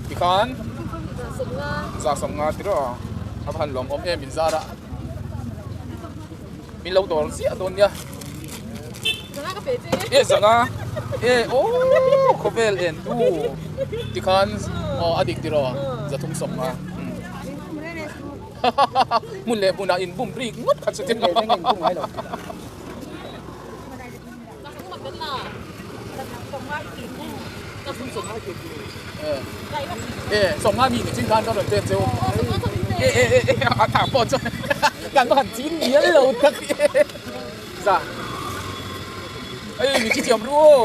tikhan za sawm nga tiraw a va han lawm awm em in zar a. Min lo dawr ziah dawn nia. E zanga e aww khawvel en tu tikhan aw a dik tiraw zathum sawm nga hmun leh hmunah in bum rik ngawt kha chu tiraw. E sawm nga mi ni chin khan ka rawn chen cheu e e e e a thah pawh chuan kan va han chin mial lo tak za ei mi chi thiam ru aw.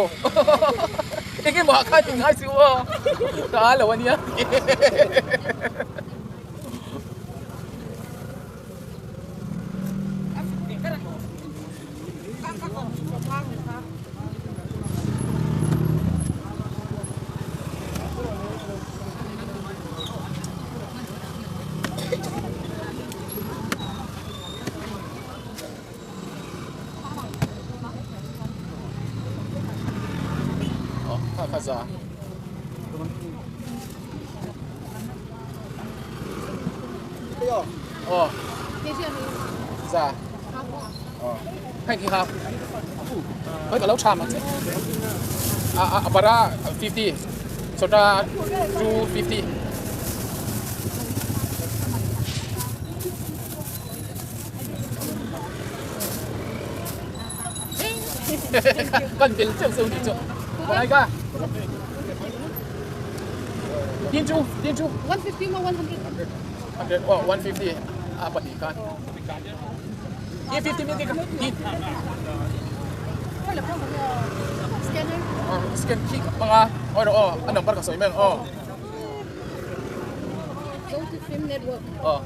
Eng emaw ah khan inngai suh aw, ka a lo ania. Kha kha za. Aw. Za. Aw. Hei khi kha. Hei ka lo tha mang che. A a bara 50. Sota 250. Kan bel cheu cheu ni chu. Mai ka. Tin chu, tin chu. 150 mo 100. 100 oh 150 a pahnih khan. Tin 50 min ka. Tin. Scanner. Scan khi manga. Oi ro oh, a number ka sawi meng oh. Go to film network. Oh.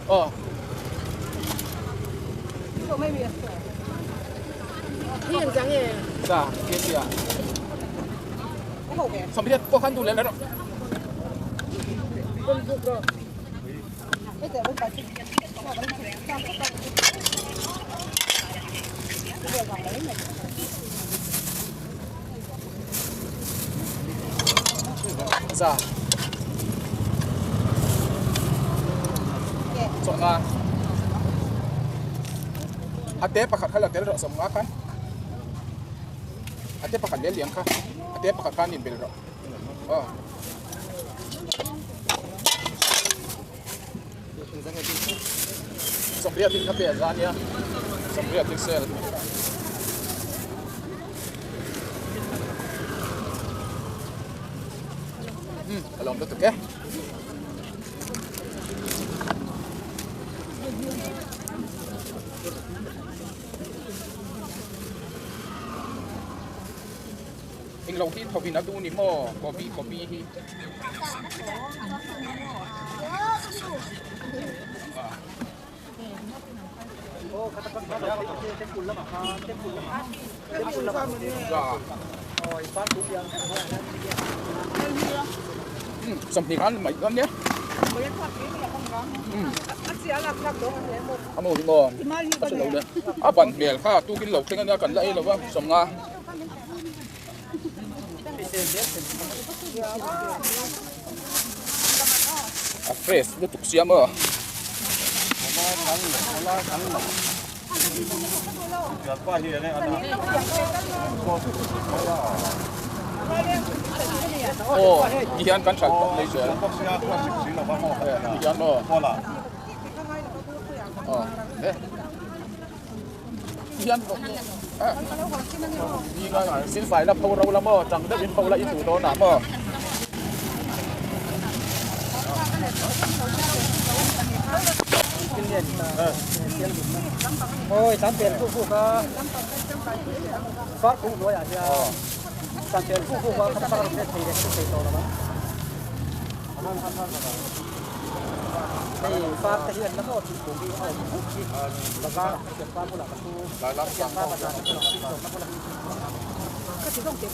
Aw. Za, ke sia. Sawmriat pawh khan duh leh la rawh. Za. Sawmnga. A te pakhat kha la tel rawh sawmnga khan. A te pakhat leh liam kha. A te pakhat khan inbel rawh. Aw. Sawmriat in kha pe a za nia. Sawmriat in sel. Hmm, ka lawm lutuk e. Englo hi thawin a duh ni maw gobi gobi hi. Sawmhnih khan mai dawn nia. A maw hi maw a hre lo le a ban hmel kha tukin lo thleng ania kan la ei lo va sawmnga. A fresh lutuk sia maw. Aw ti hian kan hralh tawp mai zel ti hian maw aw hian silfai la pho ro la maw tang deuhin pho la i duh dawn ah maw. Ôi, tám tiền phụ phụ ka phát cũng nói à tám tiền phụ phụ ka không sao sẽ thì sẽ thì to lắm hei far te hian la maw thing kung hi a awm buk hi baka thian pa bulah ka thu thian pa bazar te bulah ka thu bulah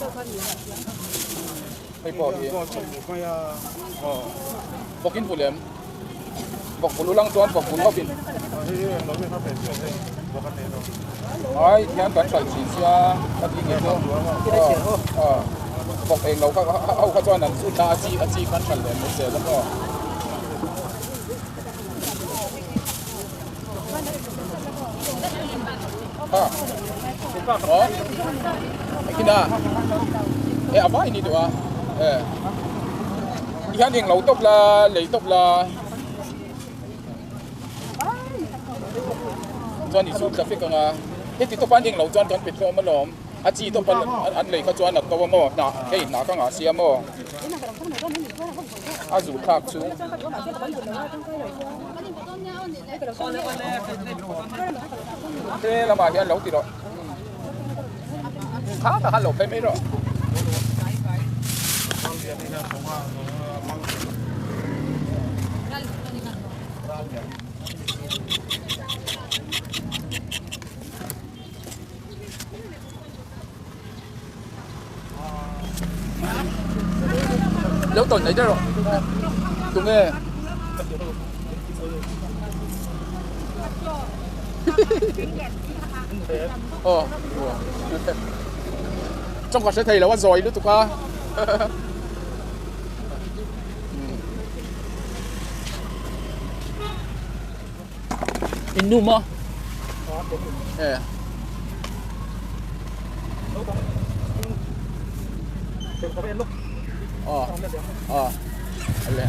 Hei pawh hi bawk in bul em bawk bul ulang chuan bawk bul hovin ai hian kan hralh thin sia ka tih ngei chu bawk eng lo kha ho kha chuan an zut na a chi a chi kan hralh leh mai zel a maw. Aw kina e a vai ni duh a e ti hian eng lo tawp la lei tawp la. Chuan i zut tla fek anga heti tawpa an englo chuan kan pe tlawm alawm. A chi tawpa an lei kha chuan a to a maw hnah hei hnah ka ngah sia maw a zu thlak chu. He lamah hian lo ti rawh kha tah khan lo phei mai rawh. Lo tawn mai daih rawh tunge aw chawng ka hre thei lo a zawi lutuk a In nu maw? E. Aw. Aw. Ale.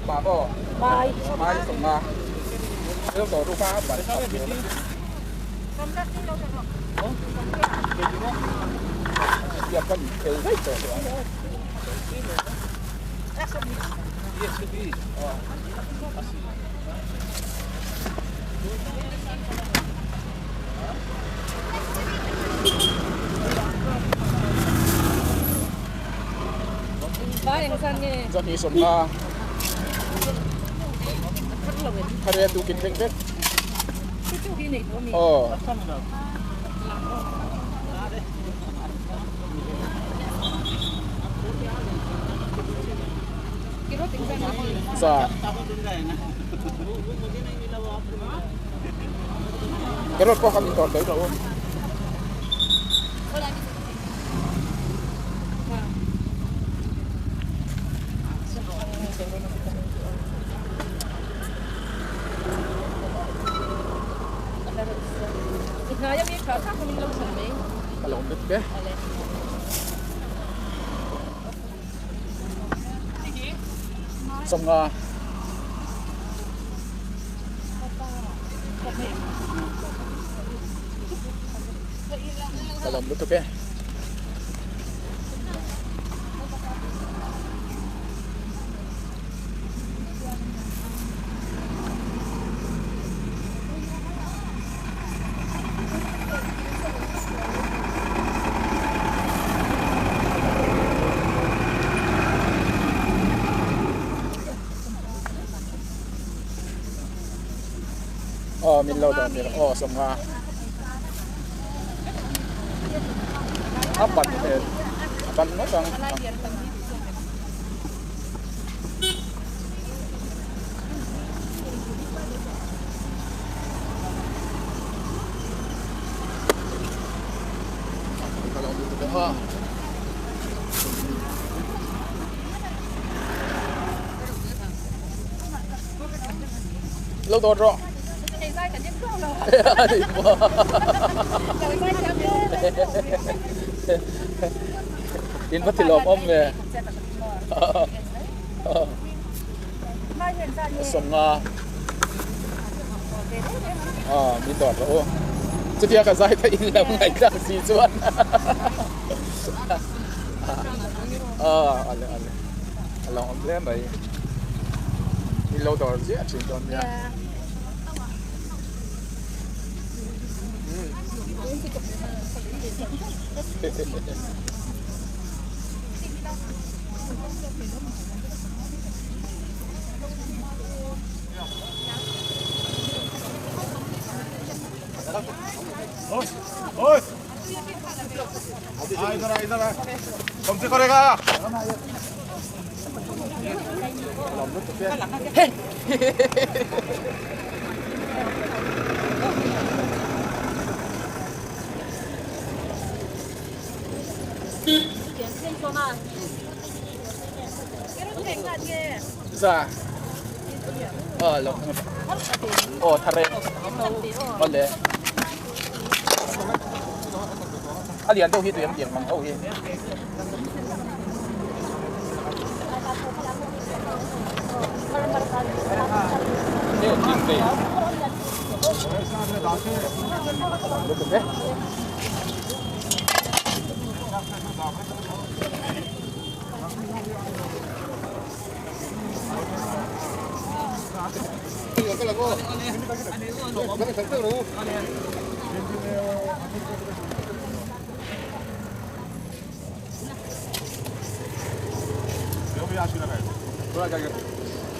Bà bò. Mai. Mai sông nga. Lô tổ ru pha bản. Aw. Za. Carrot pawh kha min tawrh tel rawh u. Ka lo awm lut e. Sawmnga. Ka lo awm lutuk e. Aw min lo dawn tir aw sawmnga a ban hmel a ban ngawt ang. Lo dawt rawh. In va ti lawm awm ve. Sawmnga ah min dawt rawh u chutia ka zai theih in lo ngaihtlak si chuan ah ale ale a lo awm hle mai in lo dawr ziah thin dawn nia. Za aw lo aw thar e awle. A lian deuh hi tui an tiang mang ho hi.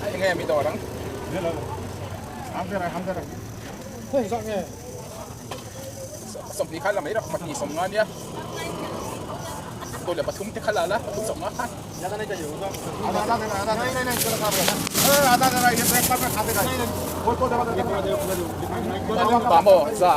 Enge mi dawr ang? 20 kha la mai rawh 2 50 nia. Tawh leh pathum te kha la la pathum 50 khan. Pa maw za.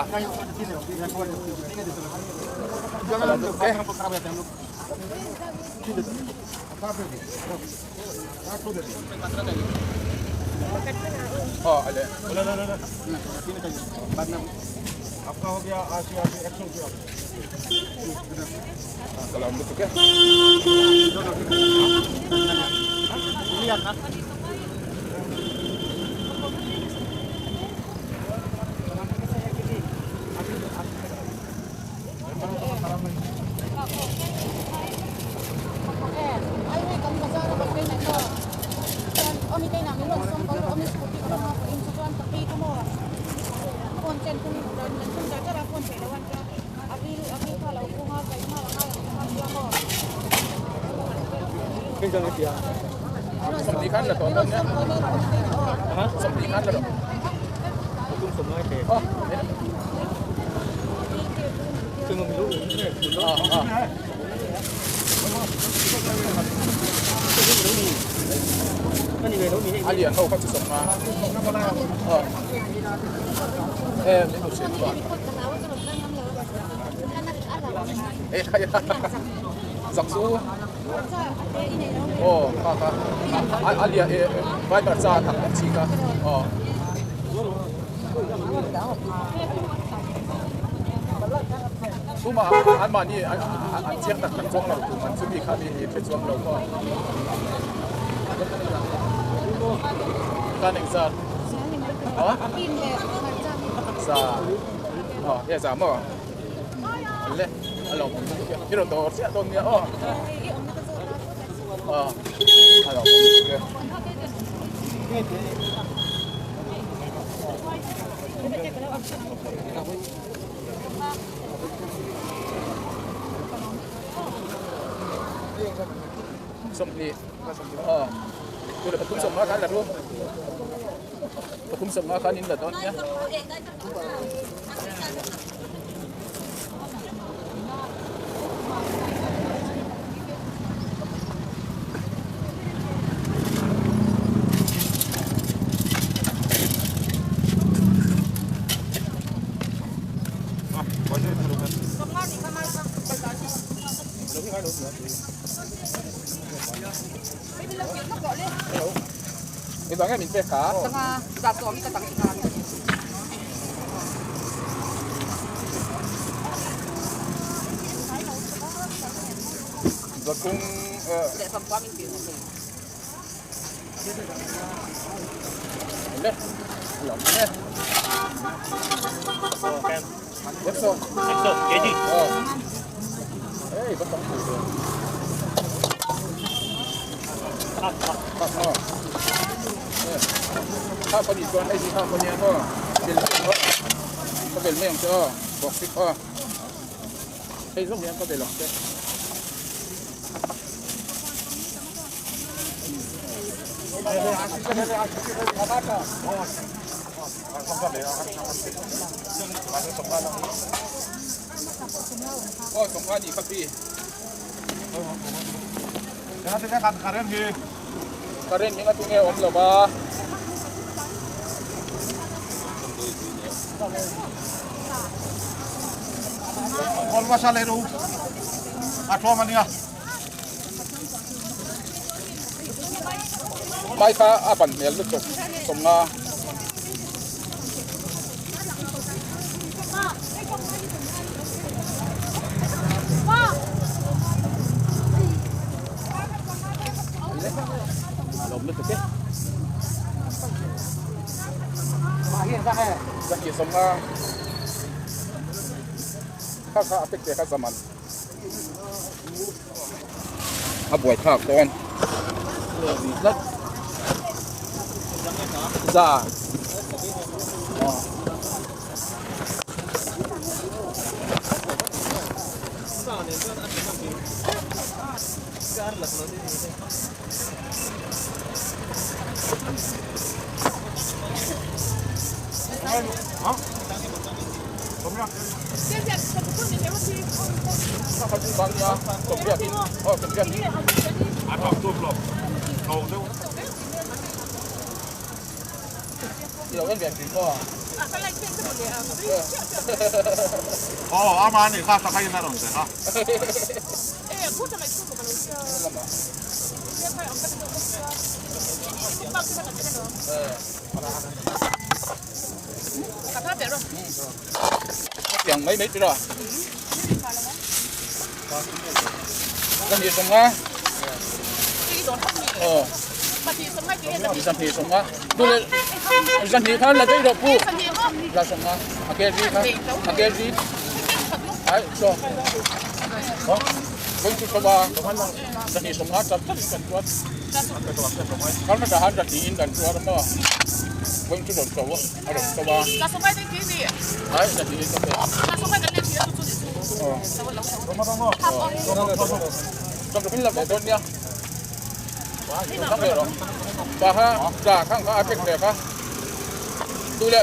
20 khan la tawh dawn nia. 20 khan la rawh. A lian ho kha chu sawm nga. E min hmu hriat chuan. E khai zak chu. Aw kha kha a lian e vai hmarcha tak tak chi kha aw. Tuma an mahni an chiang tak tak chuang lo tum an chumi kha mi hi hre chuang lo maw. Kan engzat? Za. Aw he za maw? Le a lo awm bawk i rawn dawr chiah dawn nia aw. Aw a lo awm bawk e. 20 aw chu le pathum 50 khan la ru pathum 50 khan in la dawn nia. Engvang nge min pek kha? Zakung le lawm e. Exo. Exo, KG. Ờ. Ê, bắt bóng thử rồi. Ờ. Kha có đi con hay gì kha có nhà thôi. Bel mê thôi. Có bel mê không chưa? Bọc xích thôi. Hei zawng hian ka bel ang che. Aw sawmnga ni kha pi. Current hi ngatinge awm lo va. Mai kha a ban hmel lutuk 50. Lawm lutuk e. Zahnih sawmnga kha kha a pek ve kha zaman a buai thlak dawn tlat za. Tiang mai mai tira. Kan hi song nga. Ờ. Zan hi song nga. Tu le zan hi khan la dei ro pu. La song nga. A ke ji kha. A ke ji. Ai so. Ho. Vâng chu ba. Zan hi song nga chat chat kan tuat. Kan ma han zan hi in kan tuat ma. Vâng chu ron so a ron so ba. Ai zan hi in ka pe. Trong cái là để nha. Ba ha, dạ khang kha apek ve kha. Tu le.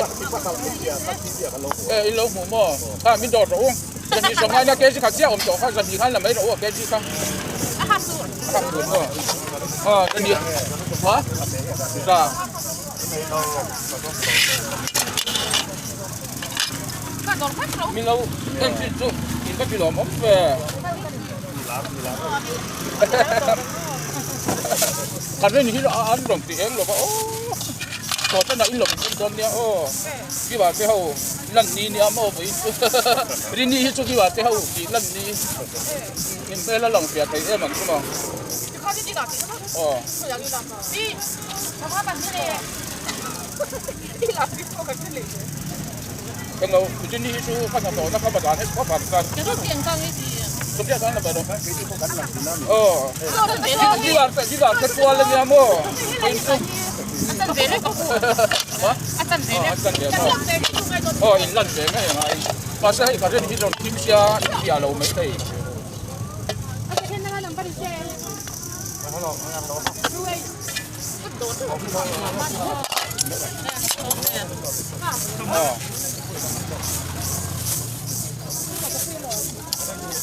E in lo hmu maw? Kha min dawr rawh u. Zan hi sawm ngaina kg khat chiah awm tawh kha zan hi khan la mai rawh u a kg kha. A hak tur maw? A zan hi ha? Za. Min lo en chin chu in va ti lawm awm ve. Kan rin hi an rawn ti eng lova aw chaw tan ah in lawm dawn dawn nia aw kiwa te ho lan ni nia maw vawiin chu rini hi chu kiwa te ho tih lan ni in hmel a lang fiah thei em ang chu maw aw. Kan lo rini hi chu ka hnathawh na kha bazar hek khawp ang chuan.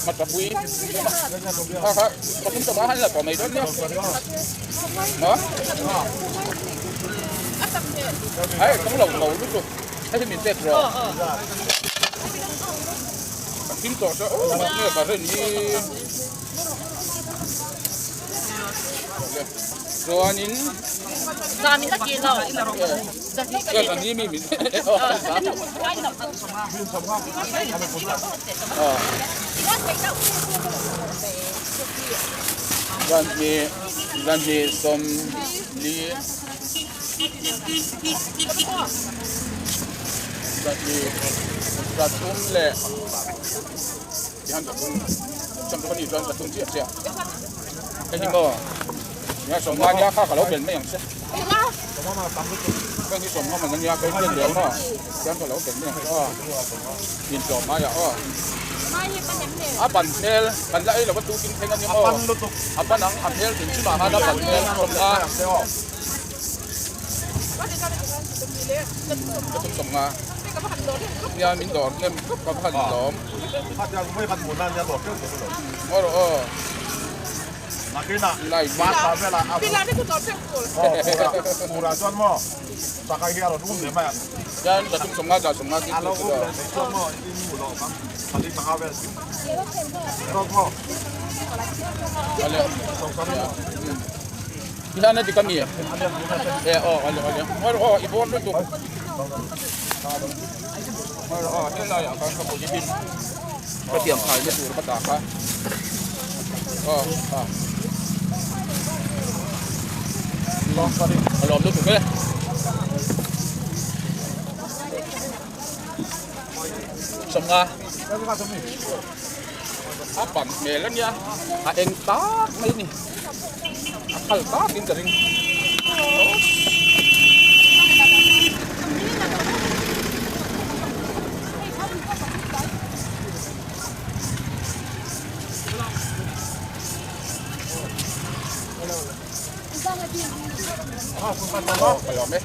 Matapui ha ha pathum tawh han la tawh mai dawn nia ha ai tawng lo lo lutuk hei hi min pek rawh ka thim tawh se aw nge ka rin hi chuanin Zanhnih sawmli zanhnih zathum leh tihian zathum sawmthum a nih chuan zathum chiah chiah hei hi maw nia sawmnga nia kha ka lo bel mai ang che. Heng hi sawmnga man ania ka inbiak leh maw chuan ka lo bel mai ang che aw intlawm mai ah aw a ban hmel kan la ei lova tukin thleng ania maw a ban ang a hmel hrim hrim ah khan a ban hmel sawmnga ka tum sawmnga nia min dawr hnem khawp ka va han lawm aw rawh aw. A lawm lutuk e. Sawmnga a pan hmel a nia a eng tak mai a ni a khal takin ka ring. Aw ka lawm e.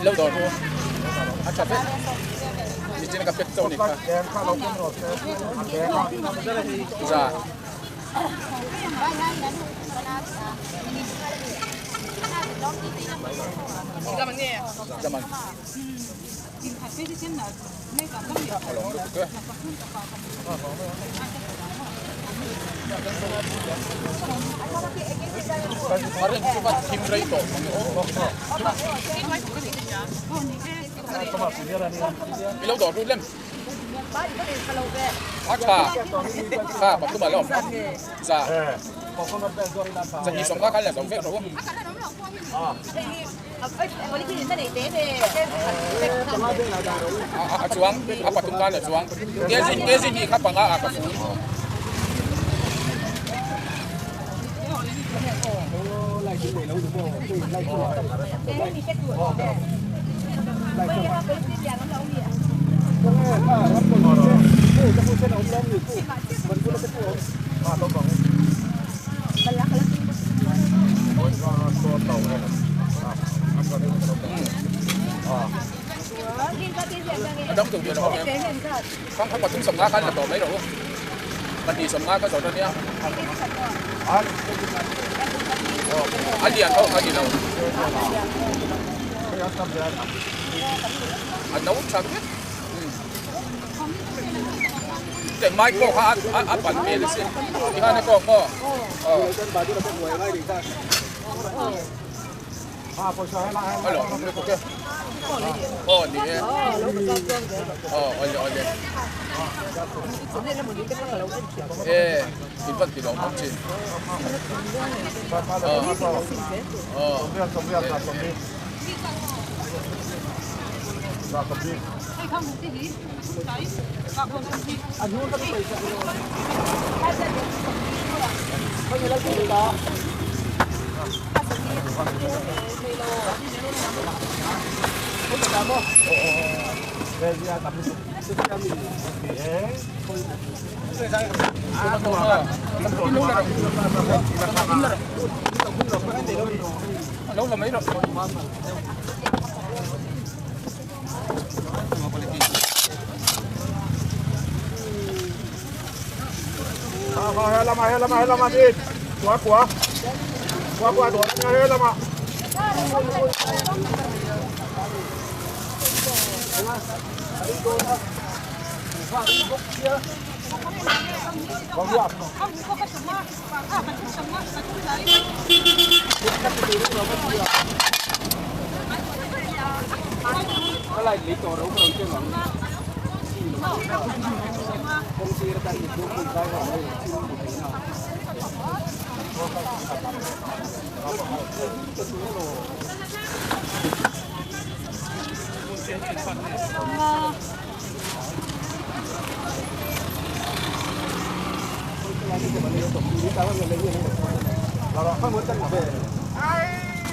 Lo dawr ru a tha vek nichin ka pek chauh a ni kha za. Zaman. A lawm lutuk e. A rin chu va thim rei tawh mang e aw. I lo dawr lut lem. A tha. Kha pathum a la awm. Za. Za hi sawmnga khan la zo vek rawh u. A chuang a pathum khan a chuang kg kg hnih kha panga ah ka fun. A dang tur lo awm em? Khang kha pathum sawmnga khan la tawh mai rawh u. Pahnih sawmnga ka zawt ania. A lian ho kha ni lo. A no tha vek. Teh mic pawh kha a pan hmel asin. Tikhan a kawk maw? Aw. A lawm awm lutuk e. Aw ni e. Aw awle awle. E in van ti lawm awm thin. Aw. Aw. Lo la mai rawh.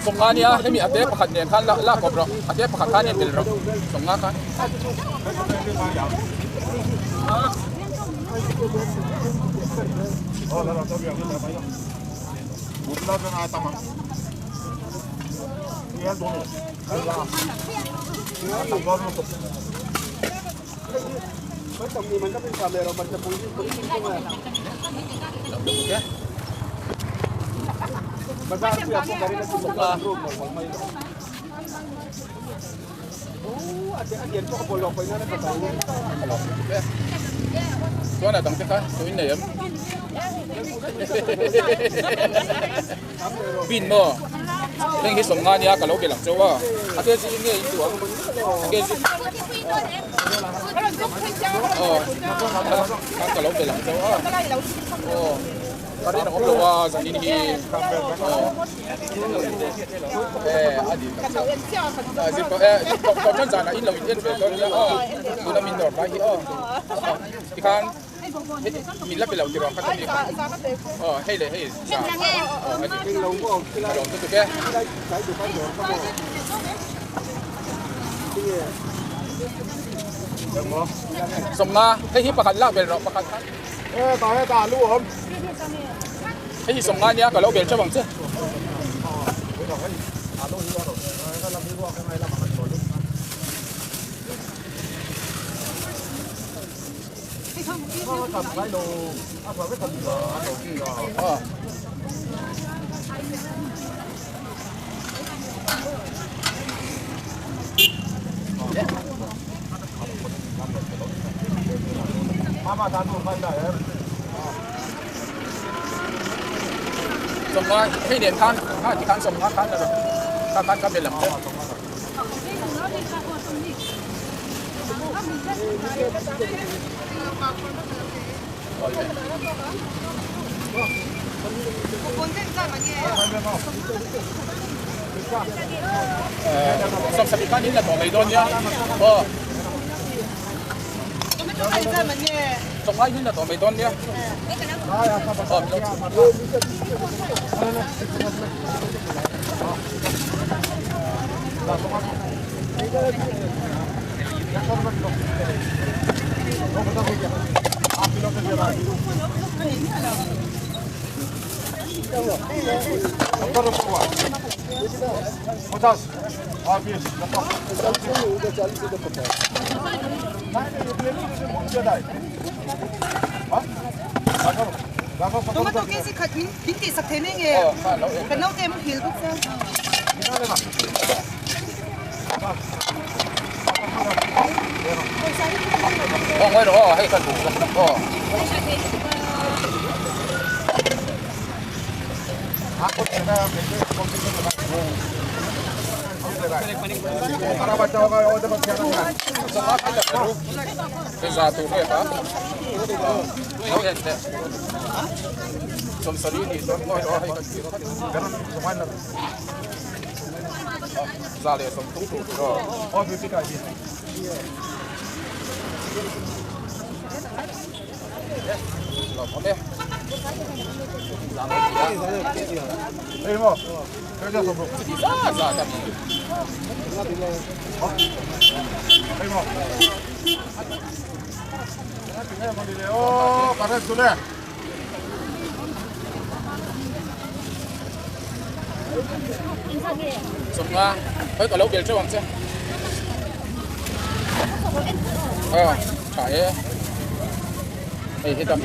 Sawmnga nia hemi a te pakhat nen khan la kawp rawh a te pakhat khan en tel rawh sawmnga khan. Chuan a dang te kha tuin nei em? Bin maw? Heng hi sawmnga nia ka lo bel ang chauh a. A ke zing nge in duh ang? A ke zing. Aw, khan ka lo bel ang chauh a. Aw, ka rin a awm lo a zanin hi. Aw, e a dik tak chu. A zir tawh e, tawh tan zanah in lo in en ve dawn nia aw. Tuna min dawr lai hi aw. Tikhan. Min la pe lo tiraw ka tawp aw hei leh hei za aw a ni ka lawm lutuk e. Sawmnga hei hi pakhat lak bel rawh pakhat kha hei hi sawmnga nia ka lo bel theuh ang che. Sawmnga hei nen khan kha ti khan sawmnga khan la rawh kha khan ka bel ang che. Sawmsarih khan in la tawh mai dawn nia aw. Chawhmai in la tawh mai dawn nia aw. Tomato kg khat min tih sak thei mai nge ka naute muhil bawk chuan. Aw ngawi rawh aw hei kha duh aw. Za tur nge kha lo en teh sawmsarih nih chuan ngawi rawh hei kha Za leh sawmthum tur tur aw. Lawm e. Za za ta mi. Sawmnga hei ka lo bel teuh ang che aw tha e hei hetam